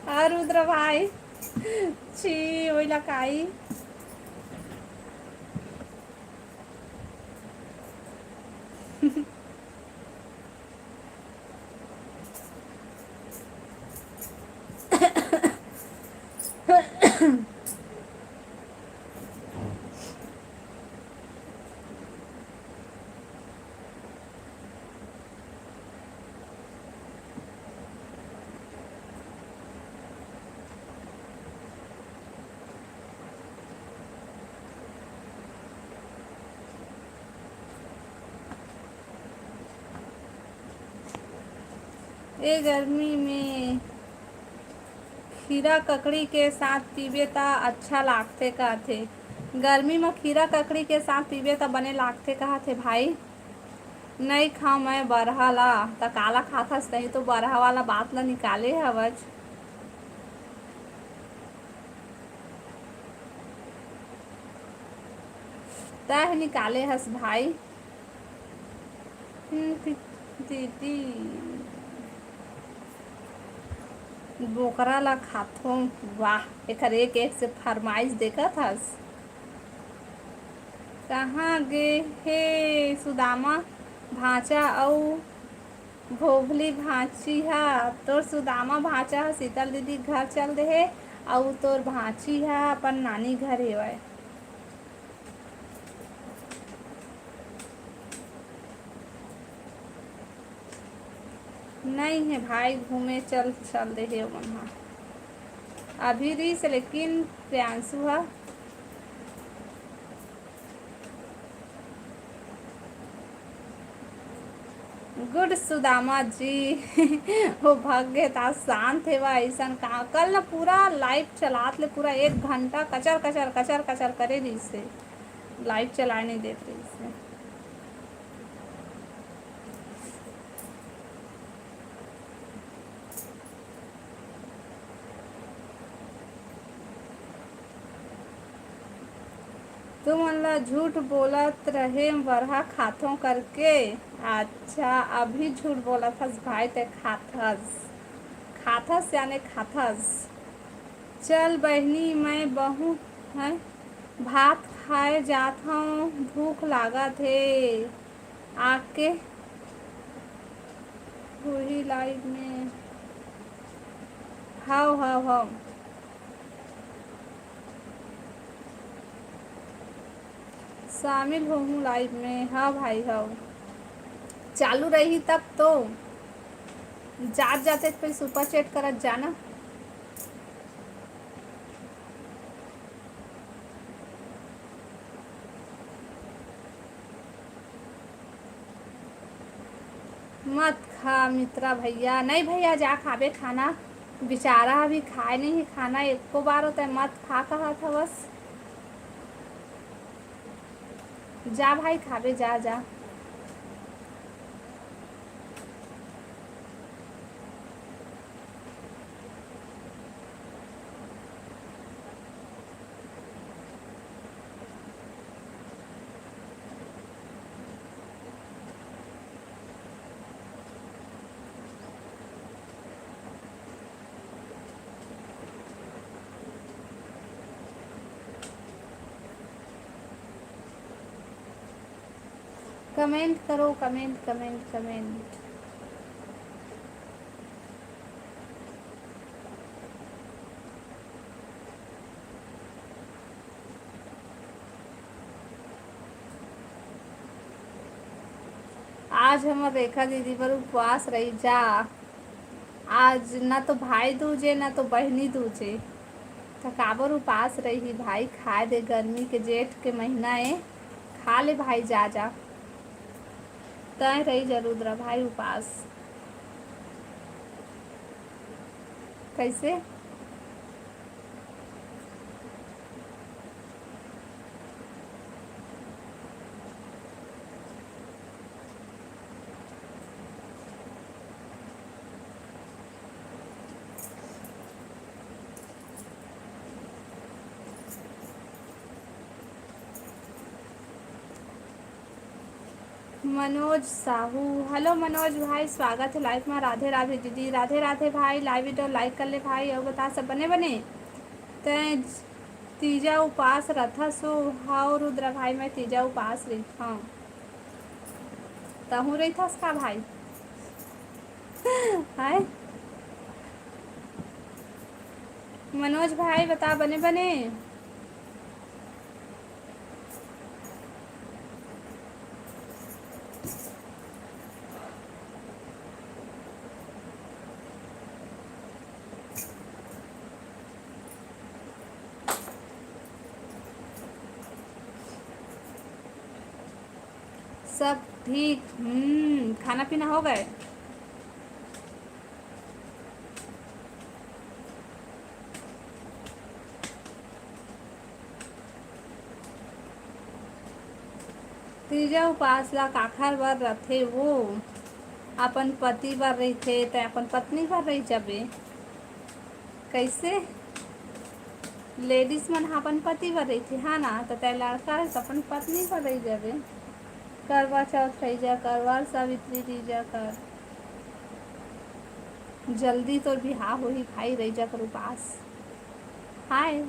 अउ रुद्र भाई, छी, ओइला काई। ए गर्मी में खीरा ककड़ी के साथ पीबे त अच्छा लागथे कहथे। गर्मी म खीरा ककड़ी के साथ पीबे त बने लागथे कहथे भाई। नइ खांव मैं बरहा ला, त काला खाथस? तहीं तो बरहा वाला बात ला निकाले हवच। तैं निकाले हस भाई। हम्म, दीदी, बोकरा ला खाथों। वाह, एकर एक एक से फरमाइश देखत हस। कहाँ गे हे सुदामा भांचा अउ भोभली भांची हा? तोर सुदामा भांचा हा शीतल दीदी घर चल दे हे, अउ तोर भांची हा अपन नानी घर हेवय। नहीं है भाई, घूमे चल, चल दे हे ओमन हा। अभी रहीस, लेकिन प्रियांशु हा। गुड सुदामा जी। वो भाग गए ता शांत हे वा, ऐसन कहाँ? कल ना पूरा लाइव चलात ले पूरा एक घंटा कचर, कचर, कचर, कचर करे रहीस हे। लाइव चलाए नहीं देत रहीस हे। तुमन ला झूठ बोलत रहे बरहा खाथों करके। अच्छा, अभी झूठ बोलत हस भाई, ते खाथस, खाथस याने खाथस। चल बहिनी, मैं बहुत है भात खाए जात हूँ, भूख लागत हे। आके होही लाइव में। हव, हव, हव। शामिल होहूँ लाइव में। हाँ भाई, हव। चालू रही तब तो। जात जाते फिर सुपर चैट करत जाना। मत खा मित्रा भैया। नहीं भैया, जा खाबे खाना। बेचारा अभी खाए नहीं है खाना एको बार, होता है मत खा कहा था बस। जा भाई खाबे, जा, जा। कमेंट करो, कमेंट, कमेंट, कमेंट। आज हमर रेखा दीदी बर उपवास रही जा। आज ना तो भाई दूजे, ना तो बहिनी दूजे, त काबर उपास रही भाई? खाए दे, गर्मी के जेठ के महीना ए, खा ले भाई, जा जा। तय रही जरूर रह भाई उपास। कैसे? मनोज साहू, हेलो मनोज भाई, स्वागत है लाइव में। राधे राधे दीदी। राधे राधे भाई, लाइव video like कर ले भाई। और बता, सब बने बने? तैं तीजा उपास रथस ओ? हव रुद्रा भाई, मैं तीजा उपास रहिथंव। तहूँ रहिथस का भाई? हाय मनोज भाई, बता, बने बने? सब ठीक। हम्म, खाना पीना हो गए? तीजा उपास ला काखर बर रथे? वो अपन पति बर रहिथे, तै अपन पत्नी बर रहि जाबे। कैसे? लेडीज मन ह अपन पति बर रहिथे, हाँ ना? त तै लड़का रहे त अपन पत्नी बर रहि जाबे। करवा चौथ रहि जा, करवा सावित्री रहि जा कर। जल्दी तोर बिहाव होही भाई, रहि जा कर उपास। हाय।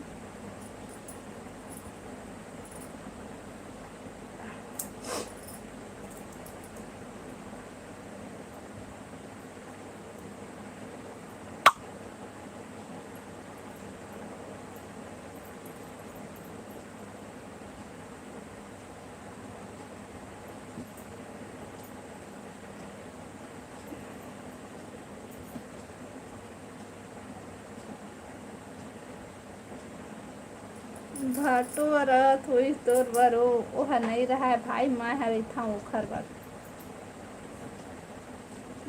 भाटो अरथ होइस तोर बर ओ, ओह नइ रहय भाई, मैं ह रहिथंव ओखर बर।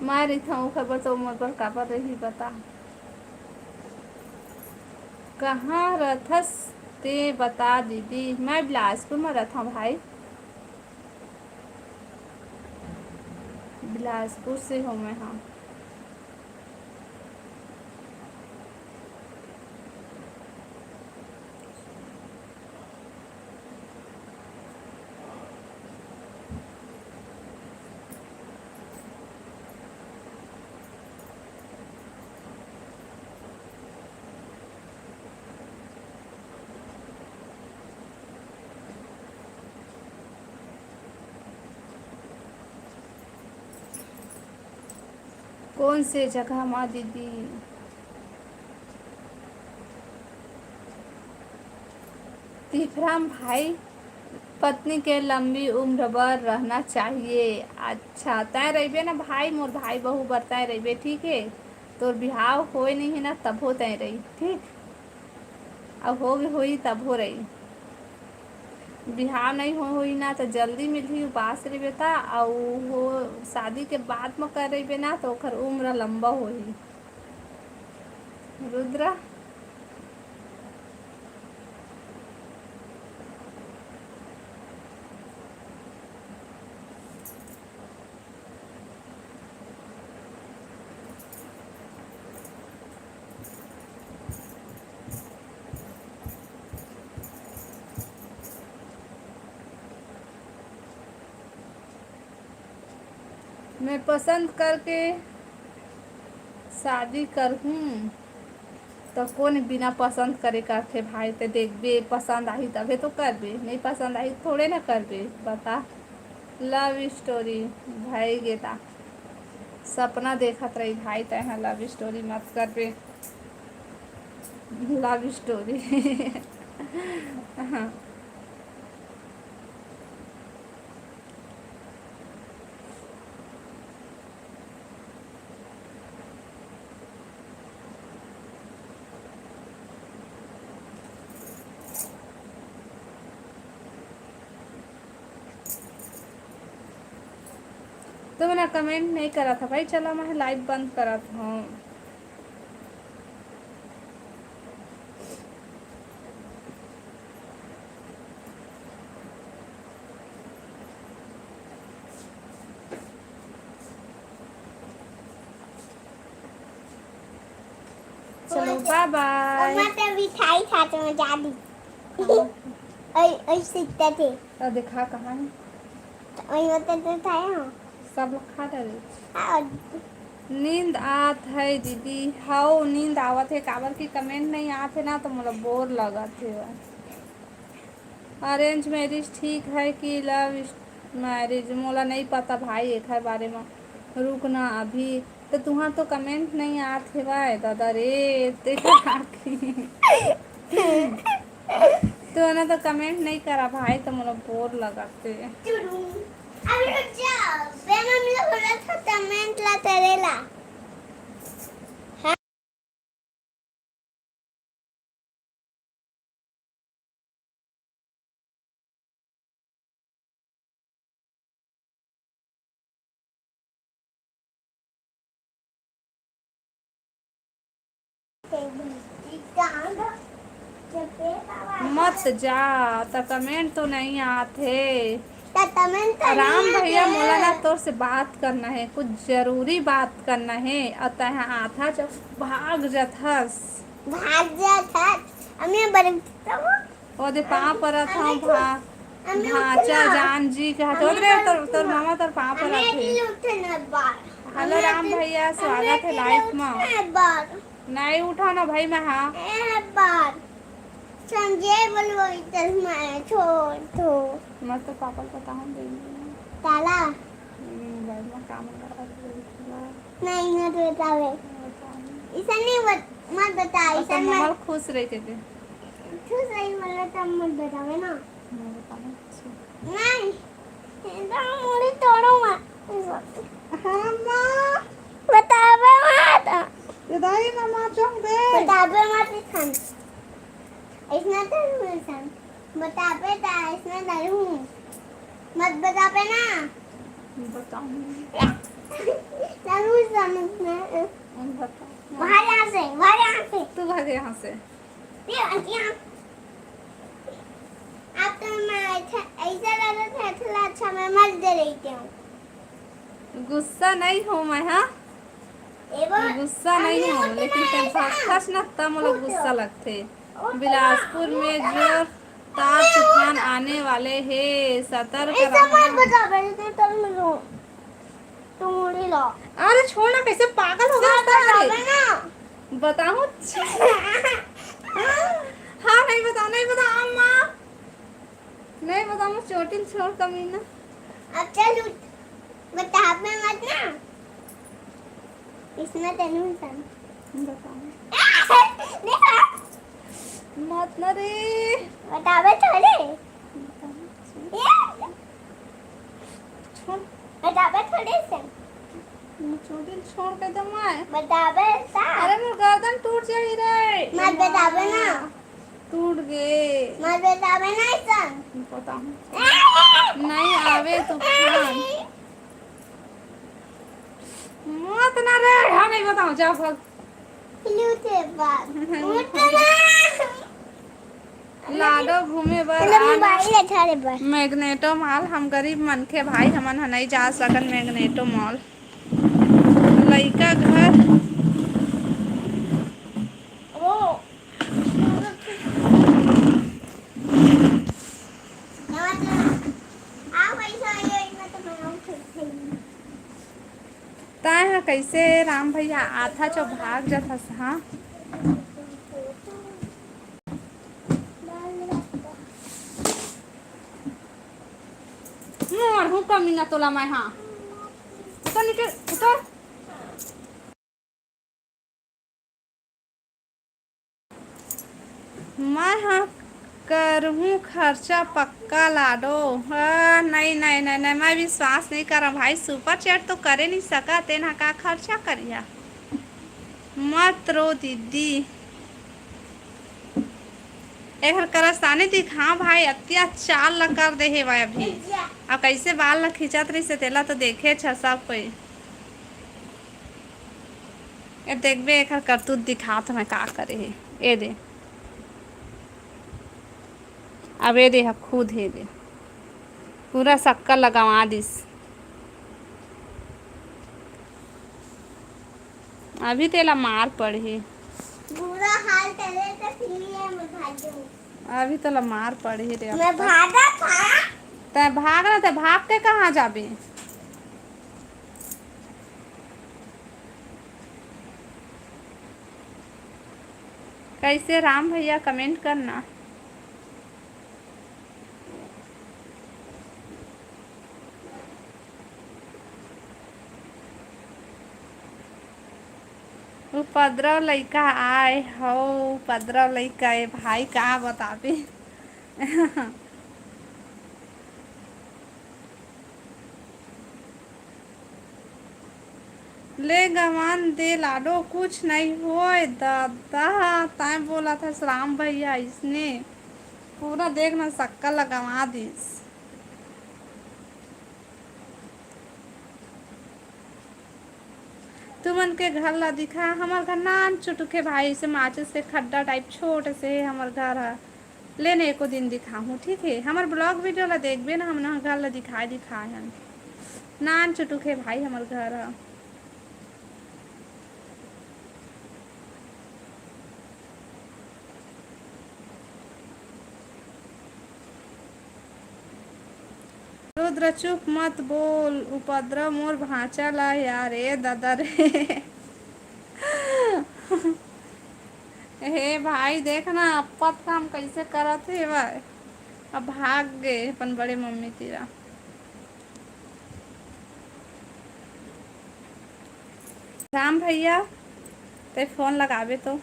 मैं रहिथंव ओखर बर, त मोर बर काबर रही बता? कहाँ रथस ते बता दीदी। मैं बिलासपुर म रथंव भाई, बिलासपुर से हंव मैं, हाँ। कोन से जगह मा दीदी? तिफराम भाई, पत्नी के लंबी उम्र बर रहना चाहिए। अच्छा, तैं रहिबे ना भाई, मोर भाई बहू बर तैं रहिबे, ठीक हे। तोर बिहाव होए नइ हे ना, तभो तैं रही, ठीक। अउ होगे होही तभो रही। बिहाव नइ हो, होही ना, त जल्दी मिलही, उपास रहिबे त। अउ हो, शादी के बाद म कर रहिबे ना, त ओखर उम्र लंबा होही। रुद्रा। मैं पसंद करके शादी करहूँ, त कोन बिना पसंद करे करथे भाई? ते देखबे, पसंद आही तभे तो करबे, नइ पसंद आही त थोड़े ना करबे, बता। Love story भाई गे ता। सपना देखत रही भाई, तैं ह love story मत करबे। Love story। हाँ। तुमन comment नइ करत ह भाई, चलो मैं live बंद करत हूँ। चलो, bye bye। ओमा तो मिठाई खात में जादी। हाँ। ओई, ओई सीखता थे। तो दिखा कहाँ है? ओई होता तो था यहाँ। सब लोग खा डाले। हाँ। नींद आत है दीदी, हव नींद आवत है, काबर की comment नहीं आत है ना, तो मोला bore लगत है। Arrange marriage ठीक है कि love marriage, मोला नहीं पता भाई एखर बारे में। रुक ना अभी, तो तुहार तो comment नहीं आत हेवय दादा रे, तेरा आँखी। तो ना तो comment नहीं करा भाई, तो मोला bore लगत हे। अभी रुक जा, बे मम्मी ला बोला था comment ला तेरे ला। मत जा, त comment तो नहीं आत हे। त comment तो राम नहीं आत भैया, हे। मोला ना तोर से बात करना है, कुछ जरूरी बात करना है, और तैं आथा जो भाग जाथस। भाग जाथस, हमें बरम ओदे पाँव परत हंव, भा-, भांचा जान जी के हाथ। ओदे तोर, तोर मामा तोर पाँव परत हे। Hello राम भैया, स्वागत है live में। नहीं उठा ना भाई मैं, हाँ। संजय बोलबो इधर में छोड़ दो। मैं तो पापा को बताऊं दे। ताला। हम्म, घर में काम कर रहा है। नहीं, मत बतावे। बताऊं। इसे नहीं बत-, मत बता, अब इसे तो मत। माहौल खुश रहे थे। खुश रही बोले तो मत बतावे ना। मैं बताऊं, अच्छा। नहीं, ये तो मुड़ी तोड़ो मत। हाँ, माँ। बतावे मत। ये दाई ना माँ चौंक दे। बतावे मत इसन। इसने तो इसन। बतावे ता, इसने दारू। मत बतावे ना। बताऊंगी। दारू समझ में। बताऊंगी। बाहर यहाँ से, बाहर यहाँ से। तू भाग यहाँ से। ये, यहाँ। आप तो मैं ऐसा, ऐसा लगा था, थोड़ा अच्छा मैं मर दे रही हूँ। गुस्सा नहीं हूँ मैं, हाँ? ए वो, गुस्सा नहीं हूँ, लेकिन तैं भगथस ना, तब मोला गुस्सा लगथे। बिलासपुर में जोरदार तूफान आने वाले हे, सतर्क रहना। तू मुड़ी ला। अरे छोड़ ना, कैसे पागल हो गया? बताऊँ? हाँ, नहीं बताऊँ, नहीं बताऊँ, अम्मा। नहीं बताऊँ, चोटिल छोड़ कमीना। अब चल उठ, बताबे मत ना। इसमें तेनू सन। बताऊँ। मत ना रे। बताबे थोड़े। बताऊँ। ये। छोड़। बताबे थोड़े से। चोटिल छोड़ के दे मैं। बताबे सा। अरे मोर गर्दन टूट जाही रे। मत बताबे ना। टूट गे। मत बताबे ना ऐसा। बताऊँ। नहीं आवे तूफान। मत ना रे, हाँ नहीं बताऊँ, जा भाग। लूटे बाप। उठ ना। लाडो घूमे बर चलो, आना। मोबाइल उठा ले बर। मैग्नेटो मॉल, हम गरीब मनखे भाई, हमन ह नइ जा सकन मैग्नेटो मॉल। लइका घर। ओ। आ पैसा आइयो, इतना तो मैं आऊँ फिर, फिर। तैं ह कइसे राम भैया आथा चो भाग जाथस, हाँ? मारहूँ कमीना तोला मैं, हाँ। उतर नीचे, उतर। मैं ह करहूँ खर्चा पक्का लाडो। हाँ, नहीं, नहीं, नहीं, नहीं, मैं विश्वास नहीं करव भाई, super chat तो करे नहीं सका, तेन ह का खर्चा करिया? मत रो दीदी। एकर करस्तानी दिखा भाई, अत्याचार ला कर दे हेवय अभी। अब कैसे बाल ला खींचत रहिस हे, तेला तो देखे छ सब कोई। ए देखबे, एकर करतूत दिखात मैं का करे हे। ए दे, अब ए दे, ह खुद हे दे, पूरा शक्कर ला गंवा दिस। अभी तेला मार पड़ही। बुरा हाल करे तो फिर ये मैं भागू। अभी तो ला मार पड़ही रे मैं अप्पा। भागा था। तै भाग ना, तै भाग के कहाँ जाबे? कैसे राम भैया, comment करना। उपद्रव लइका आय हो, उपद्रव लइका ए भाई, का बताबे। ले गवान दे लाडो, कुछ नहीं होय दादा, तैं बोलत हस राम भैया इसने, पूरा देख ना सक्का लगवा दिस। तुमन के घर ला दिखा, हमर घर नान चुटुके भाई से, माचिस के खड्डा type छोट से हे हमर घर ह। ले ने एको दिन दिखाहूँ, ठीक हे? हमर vlog video ला देखबे ना, हमन ह घर ला दिखाए दिखाए हन। नान चुटुक हे भाई हमर घर ह। रुद्र चुप मत बोल, उपद्रव मोर भांचा ला यार, ए दादा रे। हे भाई, देख ना, अप्पत काम कैसे करत हे भाई। अब भाग गे अपन बड़े मम्मी तीरा। राम भैया, ते फोन लगाबे तो।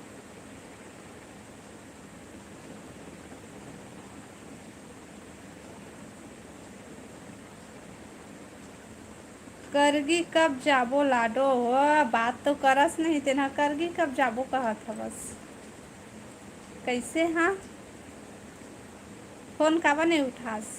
करगी कब जाबो लाडो, हो बात तो करस नहीं, तेन ह करगी कब जाबो कहत हवस। कैसे हाँ? फोन काबर नहीं उठास?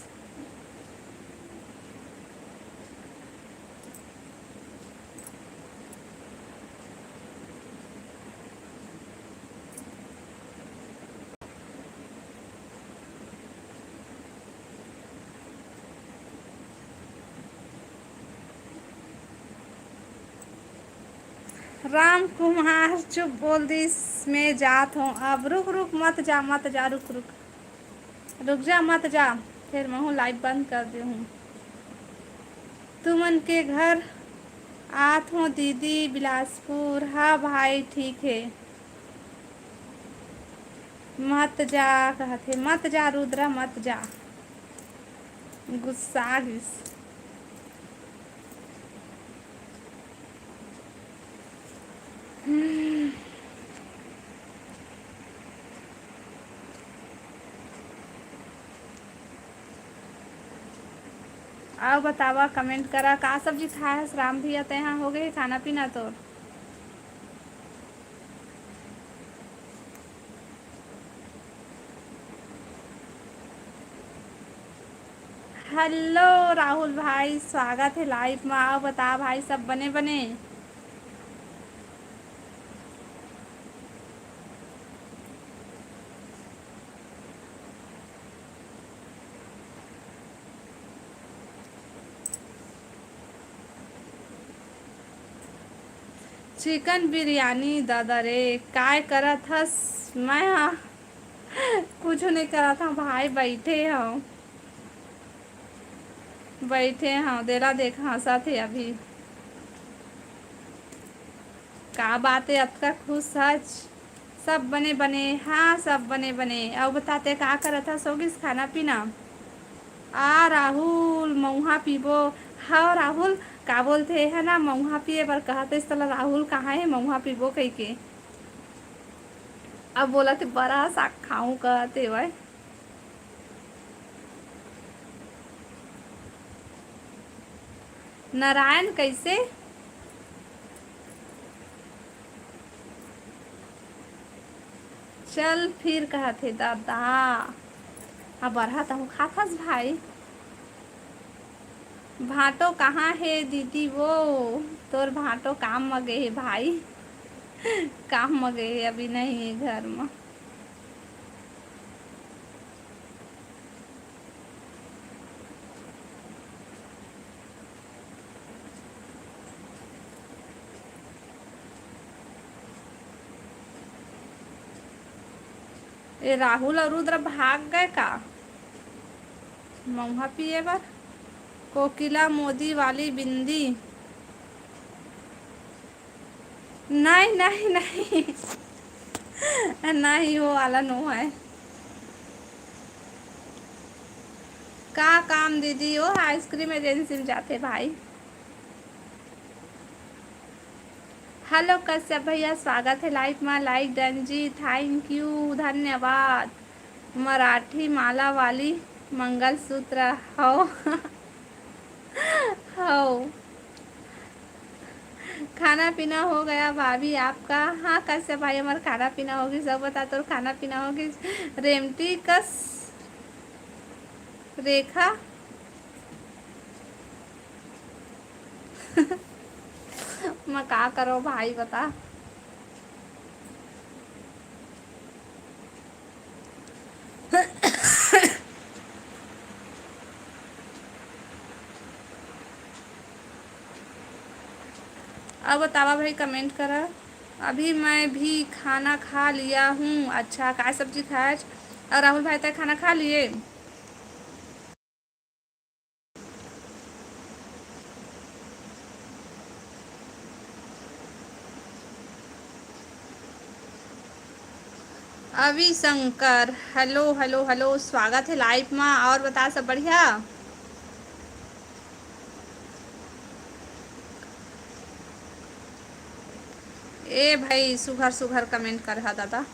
राम कुमार चुप बोल दिस, मैं जात हूँ अब। रुक, रुक, मत जा, मत जा, रुक, रुक। रुक जा, मत जा, फिर महू live बंद कर देहूँ। तुमन के घर आत हो दीदी बिलासपुर। हाँ भाई, ठीक हे। मत जा कहत हे, मत जा रुद्रा, मत जा। गुस्सा गिस। हम्म। अउ बतावा, comment करा, का सब्जी खाए हस राम भैया? तेहा हो गए खाना पीना तोर? Hello राहुल भाई, स्वागत हे live मा। अउ बता भाई, सब बने बने? Chicken बिरयानी दादा रे, काय करत हस? मैं हा कुछु नइ करत हंव भाई, बइठे हंव, बइठे हंव। देला देख हंसत हे अभी। का बात हे, अतका खुश हच? सब बने बने, हाँ, सब बने बने। अउ बता, ते का करत हस? हो गिस खाना पीना? आ राहुल, मउहा पीबो। हाँ राहुल, का बोलथे, हे ना, मउहा पिए बर कहत हस, तला राहुल कहाँ हे, मउहा पीबो कहिके। अब बोलत हे, बरा साग खाऊं कहत हे, वय। नारायण कइसे? चल फिर कहत हे दादा। अब बरहा तहूँ खाथस भाई। भांटो कहाँ हे दीदी वो? तोर भांटो काम म गे हे भाई। काम म गे हे, अभी नहीं हे घर म। ये राहुल और रुद्र भाग गए का मऊहा पिए बर? कोकिला मोदी वाली बिंदी। नहीं, नहीं, नहीं। नहीं, वो वाला नो है। का काम दीदी? वो आइसक्रीम एजेंसी में जाते भाई। हेलो कश्यप भैया, स्वागत है लाइव में। लाइक डन जी, थैंक यू, धन्यवाद। मराठी माला वाली मंगलसूत्र हो। हो। खाना पीना हो गया भाभी आपका? हाँ कश्यप भाई, हमार खाना पीना होगी। सब बता, तोर खाना पीना होगी? रेमटी कस रेखा। मैं का करो भाई, बता। अब बतावा भाई, कमेंट करा। अभी मैं भी खाना खा लिया हूँ। अच्छा, काय सब्जी खाए? और राहुल भाई, तय खाना खा लिए? अवि शंकर, हेलो, हेलो, हेलो, स्वागत है लाइव मा। और बता, सब बढ़िया? ए भाई, सुघर सुघर कमेंट कर हा दादा।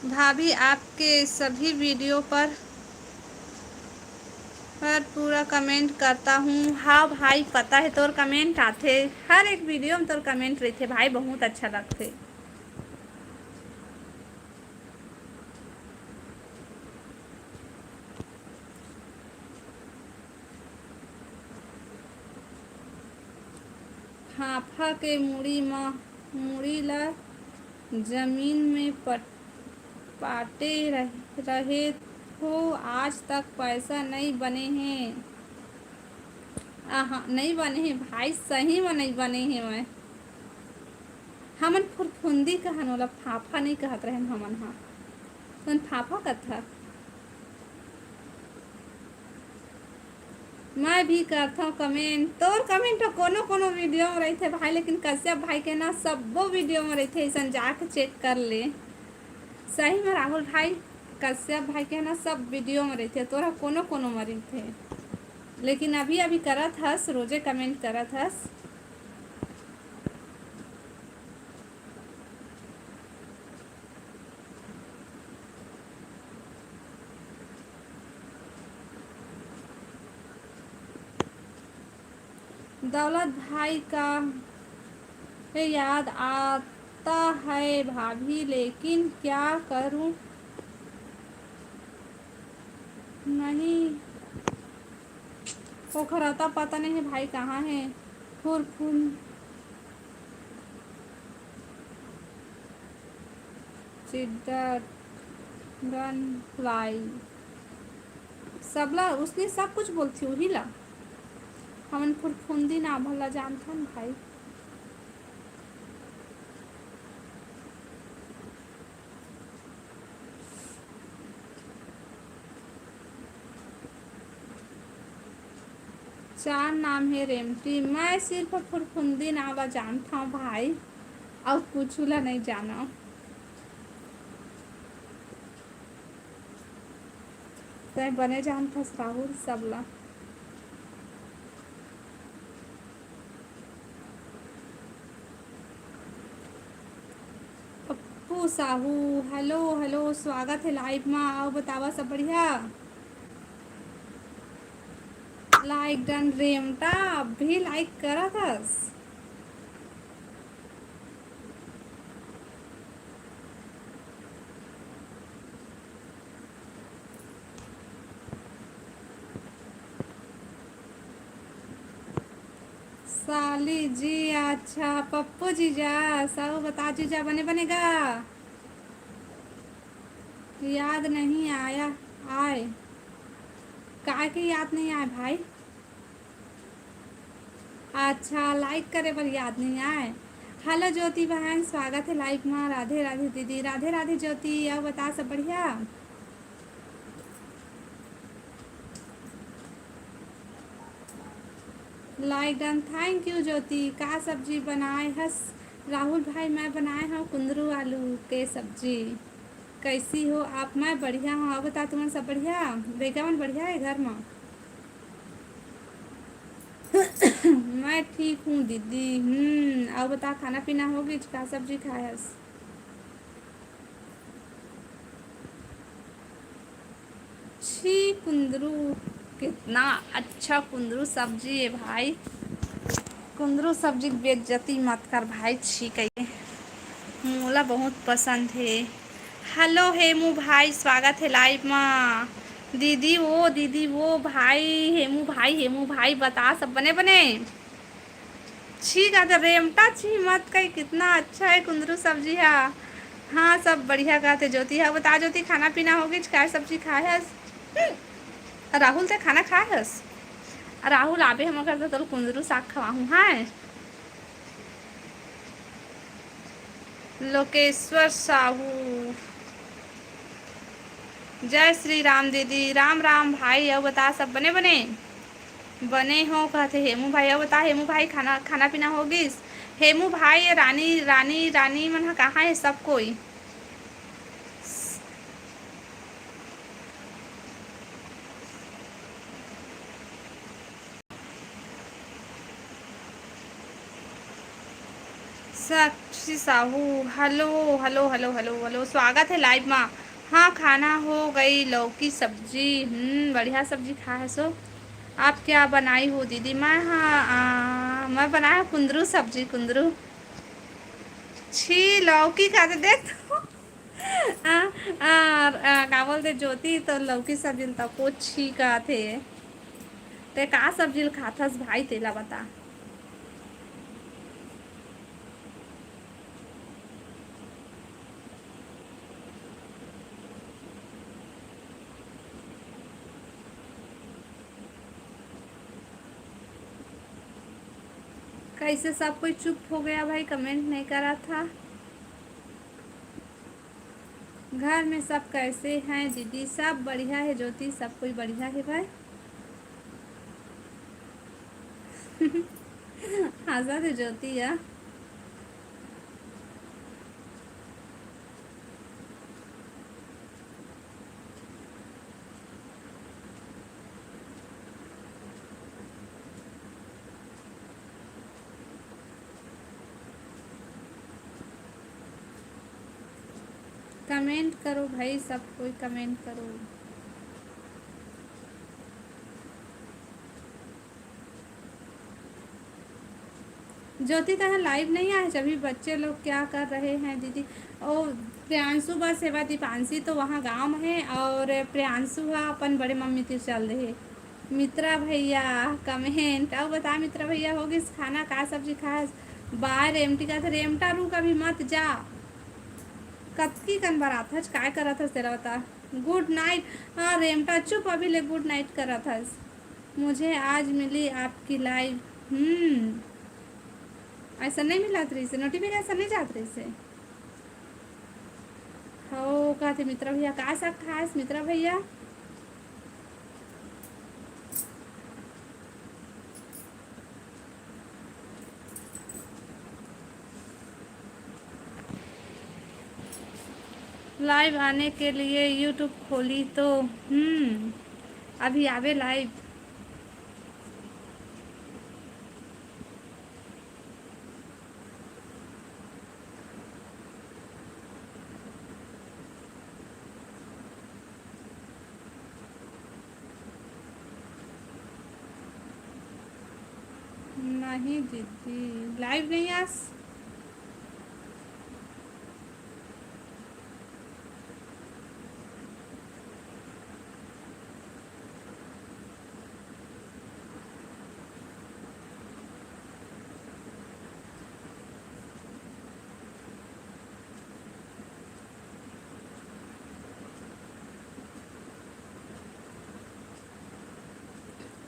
भाभी, आपके सभी वीडियो पर, पर पूरा कमेंट करता हूँ। हाँ भाई, पता है, तोर कमेंट आथे, हर एक वीडियो में तोर कमेंट रहिथे भाई, बहुत अच्छा लगथे। फाफा के मुड़ी म, मुड़ी ला जमीन में पट-, पाटे रह-, रहे हो, आज तक पैसा नई बने हे। आहा, नई बने हे भाई, सही म नई बने हे। मैं, हमन फुरफुंदी कहन, ओला फाफा नई कहत रहेन हमन हा। तुमन फाफा कथा। मैं भी करथव कमेंट। तोर कमेंट ह कोनो कोनो वीडियो में रहिथे भाई, लेकिन कश्यप भाई के ना सब्बो वीडियो में रहिथे, अइसन जाके चेक कर ले। सही में राहुल भाई, कश्यप भाई के ना सब वीडियो में रहिथे, तोर ह कोनो कोनो में रहिथे, लेकिन अभी अभी करत हस, रोजे कमेंट करत हस। दौलत भाई का हे याद आता है भाभी, लेकिन क्या करूं? नहीं, ओखर अता पता नहीं है भाई, कहाँ है? फुरफुन चिड्डा, गन फ्लाई, सबला उसने सब कुछ बोलथी, उही ला। हमन फुरफुंदी नाभा ला जानथन भाई। चार नाम हे रेमटी, मैं सिर्फ फुरफुंदी नावा जानथव भाई, अउ कुछु ला नइ जानव। तैं बने जानथस राहुल सबला। पप्पू साहू, हेलो, हेलो, स्वागत हे लाइव मा। अउ बतावा, सब बढ़िया? लाइक डन रेमटा, अभी लाइक करत हस। साली जी, अच्छा, पप्पू जीजा, सब बता जीजा, बने बने गा? याद नहीं आया, आए, काय के याद नहीं आए भाई? अच्छा, लाइक करे बर याद नहीं आए। हेलो ज्योति बहन, स्वागत है लाइव मा। राधे राधे दीदी। राधे राधे ज्योति। अउ बता, सब बढ़िया? Like done, thank you ज्योति। का सब्जी बनाए हस? राहुल भाई, मैं बनाए हव कुंदरू आलू के सब्जी। कैसी हो आप? मैं बढ़िया हूँ। अउ बता, तुमन सब बढ़िया? लइका मन बढ़िया है घर मा? मैं ठीक हूँ दीदी। हम्म, अउ बता, खाना पीना हो गइस? का सब्जी खाए हस? छी कुंदरू, कितना अच्छा कुंदरू सब्जी है भाई। कुंदरू सब्जी के बेइज्जती मत कर भाई, छी कहिए। मोला बहुत पसंद है। हेलो हेमू भाई, स्वागत है लाइव मा। दीदी वो, दीदी वो, भाई हेमू भाई, हेमू भाई, बता सब बने बने? छी का तो रेमटा छी मत कही, कितना अच्छा है कुंदरू सब्जी हा। हाँ, सब बढ़िया कहते ज्योति हा। बता ज्योति, खाना पीना हो गइस? काय सब्जी खाए हस? हम्म। राहुल, ते खाना खाए हस? राहुल, आबे हमर घर तो तोल कुंदरू साग खवाहूँ, हाँ। लोकेश्वर साहू, जय श्री राम दीदी। राम राम भाई, अउ बता सब बने बने? बने हो कहते हेमू भाई। अउ बता हेमू भाई, खाना, खाना पीना हो गिस? हेमू भाई, रानी, रानी, रानी मन ह कहाँ है सब कोई? Sakshi Sahu, hello, hello, hello, hello, hello, स्वागत है लाइव मा। हाँ, खाना हो गई, लौकी सब्जी। हम्म, बढ़िया सब्जी खाए हसो। आप क्या बनाई हो दीदी? मैं, हाँ, आ, मैं बनाए हव कुंदरू सब्जी, कुंदरू। छी, लौकी का तो देख तो। आ, आ, आ, का बोलते ज्योति, तो लौकी सब्जी ल तको छी कहत हे। ते का सब्जी ल खाथस भाई, तेला बता। कैसे सब कोई चुप हो गया भाई, कमेंट नहीं करा था। घर में सब कैसे हैं दीदी? सब बढ़िया है ज्योति, सब कोई बढ़िया है भाई। हंसा थे ज्योति या। कमेंट करो भाई, सब कोई कमेंट करो। ज्योति, तहाँ लाइव नहीं आए, अभी बच्चे लोग क्या कर रहे हैं दीदी? ओ, प्रियांशु बस सेवा दीपांशी तो वहाँ गांव में है और प्रियांशु हा अपन बड़े मम्मी तीर चल रहे। मित्रा भैया कमेंट, अउ बता मित्रा भैया, हो गिस खाना, का सब्जी खास? बाय रेमटी का था, रेमटा रुक, अभी मत जा। कतकी कन बरात हच, काय करत हस तेला बता। गुड नाइट। हाँ रेमटा, चुप, अभी ले गुड नाइट करत हस। मुझे आज मिली आपकी लाइव। हम्म, ऐसा नहीं मिलत रहिसे, नोटिफिकेशन नहीं जात रहिसे। हो, कहते मित्रा भैया, का साग खास मित्रा भैया? लाइव आने के लिए यूट्यूब खोली तो, हम्म, अभी आवे लाइव। नहीं दीदी, लाइव नहीं आस।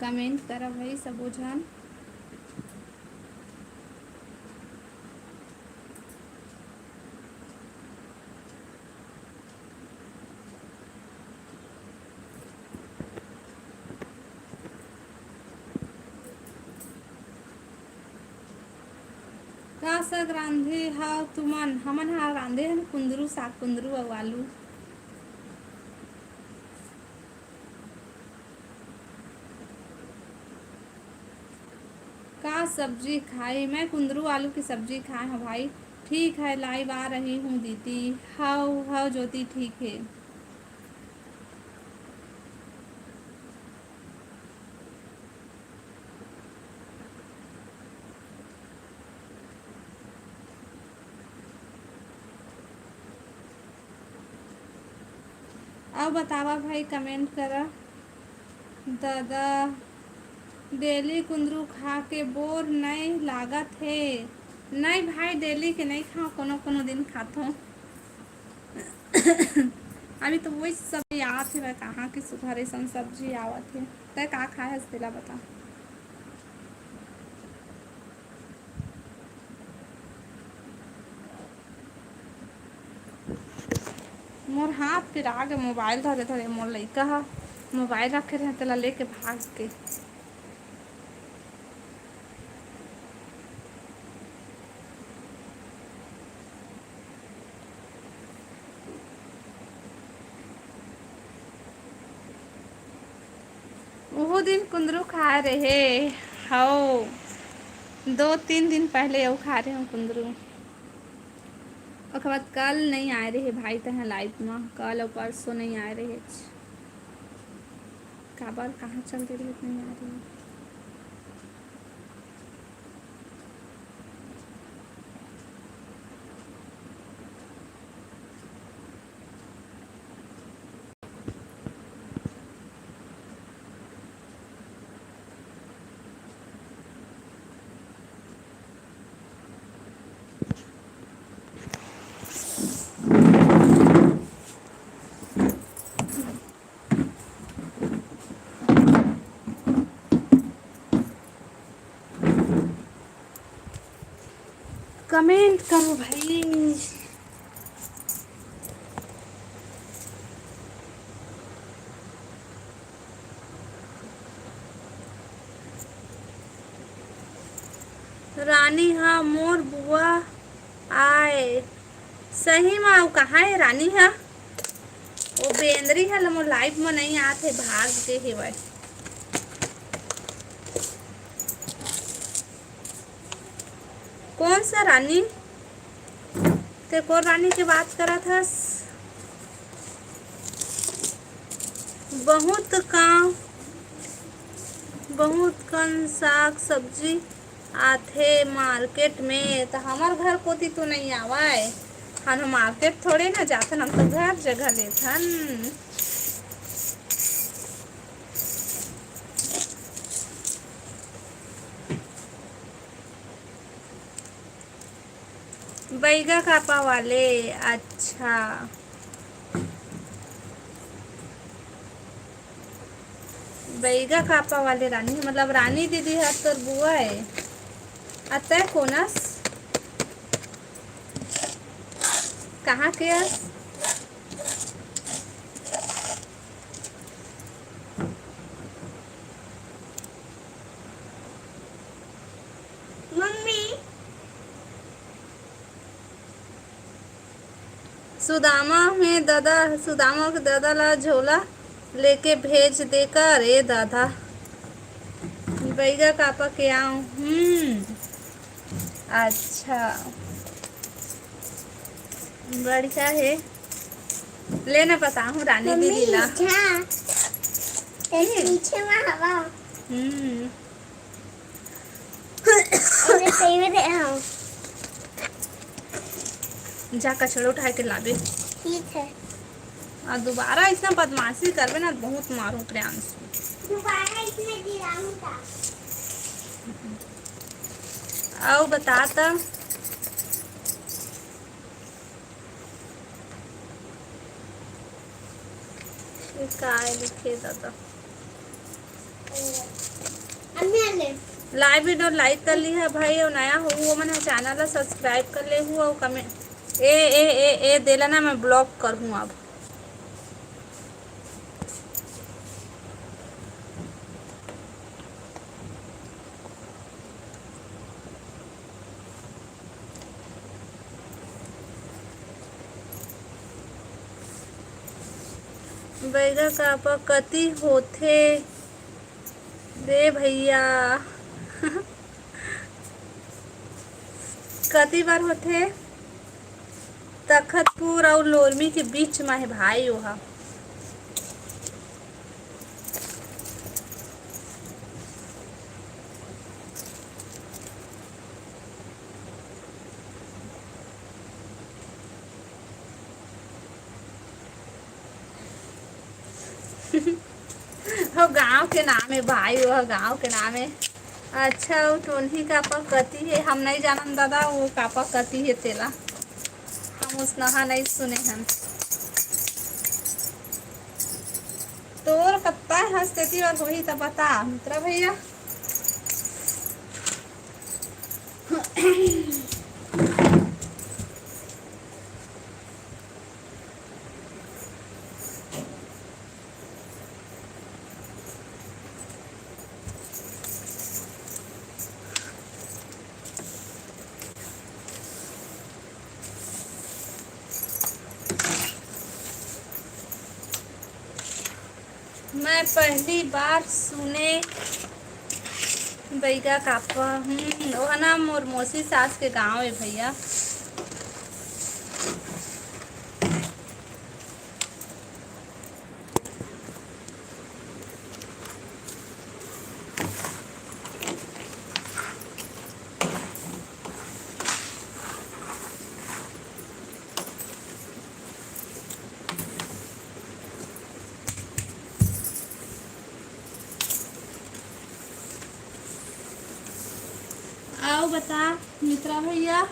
कमेंट करा भाई सबो झन। का साग रांधे हव तुमन? हमन ह रांधे हन कुंदरू साग, कुंदरू अउ आलू। का सब्जी खाई? मैं कुंदरू आलू की सब्जी खाए हूँ भाई। ठीक है, live आ रही हूँ दीदी। हव, हव ज्योति, ठीक है। अउ बतावा भाई, comment करा। दादा, daily कुंदरू खा के bore नइ लागत हे? नइ भाई, daily के नइ खाओ, कोनो कोनो दिन खाथों। अभी तो वही सब याद हे, वह कहाँ के सुघर अइसन सब्जी आवत हे। तै का खाए हस, तेला बता। मोर हाथ पिरा गे mobile धरे धरे, मोर लइका ह mobile रखे रहे, तेला लेके भाग के। उहू दिन कुंदरू खाए रहे, हव, दो तीन दिन पहले अउ खाए रहे हूँ कुंदरू। ओकर बाद कल नइ आए रहे भाई तहाँ live म, कल अउ परसों नइ आए रहे। काबर, कहाँ चल दे रहे, नइ आए रहे। Comment करो भाई। रानी हा मोर बुआ आय। सही मा, अउ कहाँ हे रानी हा? वो बेंदरी हा मोर live मा नइ आत हे, भाग गे हेवय। कौन सा रानी? ते कोन रानी के बात करत हस? बहुत का, बहुत कन साग सब्जी आथे market में, त हमर घर कोती तो नइ आवय। हम market थोड़े ना जाथन, हम तो घर जगह लेथन। बैगा कापा वाले, अच्छा। बैगा कापा वाले रानी, मतलब रानी दीदी हर तोर बुआ हे। अतय कोनस? कहाँ के अस? मम्मी। सुदामा में ददा, सुदामा के ददा ला झोला लेके भेज दे कर, ए दादा। बैगा कापा के आऊँ। हम्म, अच्छा, बढ़िया हे। ले ना बताहूँ रानी मम्मी, दीदी ला। झाँ। हम्म। पीछे में हवा। हम्म। अरे, सही में दे, हाँ। जा कचरा उठाए के लाबे। ठीक है। आ, दोबारा अइसना बदमाशी करबे ना, बहुत मारूँ प्रियांशु। दोबारा इसमें गिराऊंगा। अउ बता त। ये का है लिखे दादा? Live video like कर लिहा भाई, अउ नया हो वो मन channel ला subscribe कर लेहू, अउ comment, ए, ए, ए, ए, देला ना, मैं block करहूँ अब। बैगा कापा कति होथे रे भैया? कति बार होथे? तखतपुर अउ लोरमी के बीच म हे भाई ओहा। हो, गांव के नाम हे भाई, वो गांव के नाम हे। अच्छा, वो टोनही कापा कती हे, हम नहीं जानन दादा, वो कापा कती हे तेला, हम उसनहा नहीं सुने हन। तोर कत्ता हंस तेती बर होही त बता मित्रा भैया। मैं पहली बार सुने बैगा कापा। हम्म, ओह ना मोर मौसी सास के गांव हे भैया। आओ बता मित्रा भैया।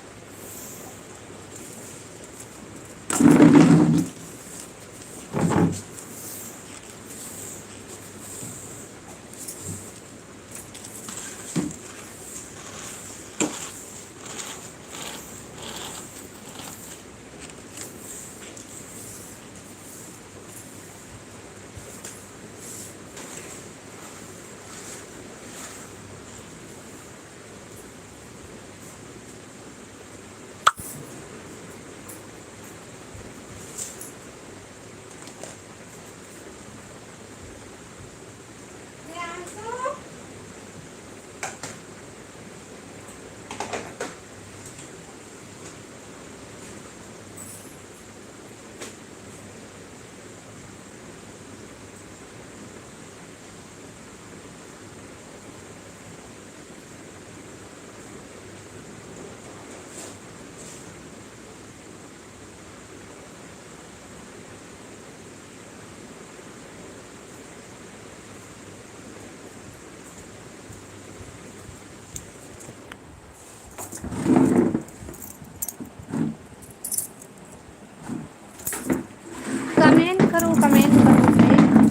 कमेंट करो, कमेंट करो भाई।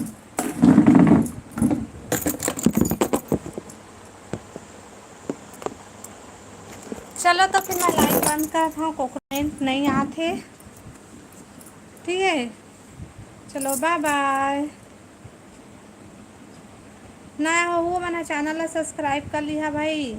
चलो तो फिर मैं लाइव बंद करत हूँ, कमेंट नहीं आते। ठीक है, चलो बाय बाय। नया हो वो मना चैनल ला सब्सक्राइब कर लिहा भाई।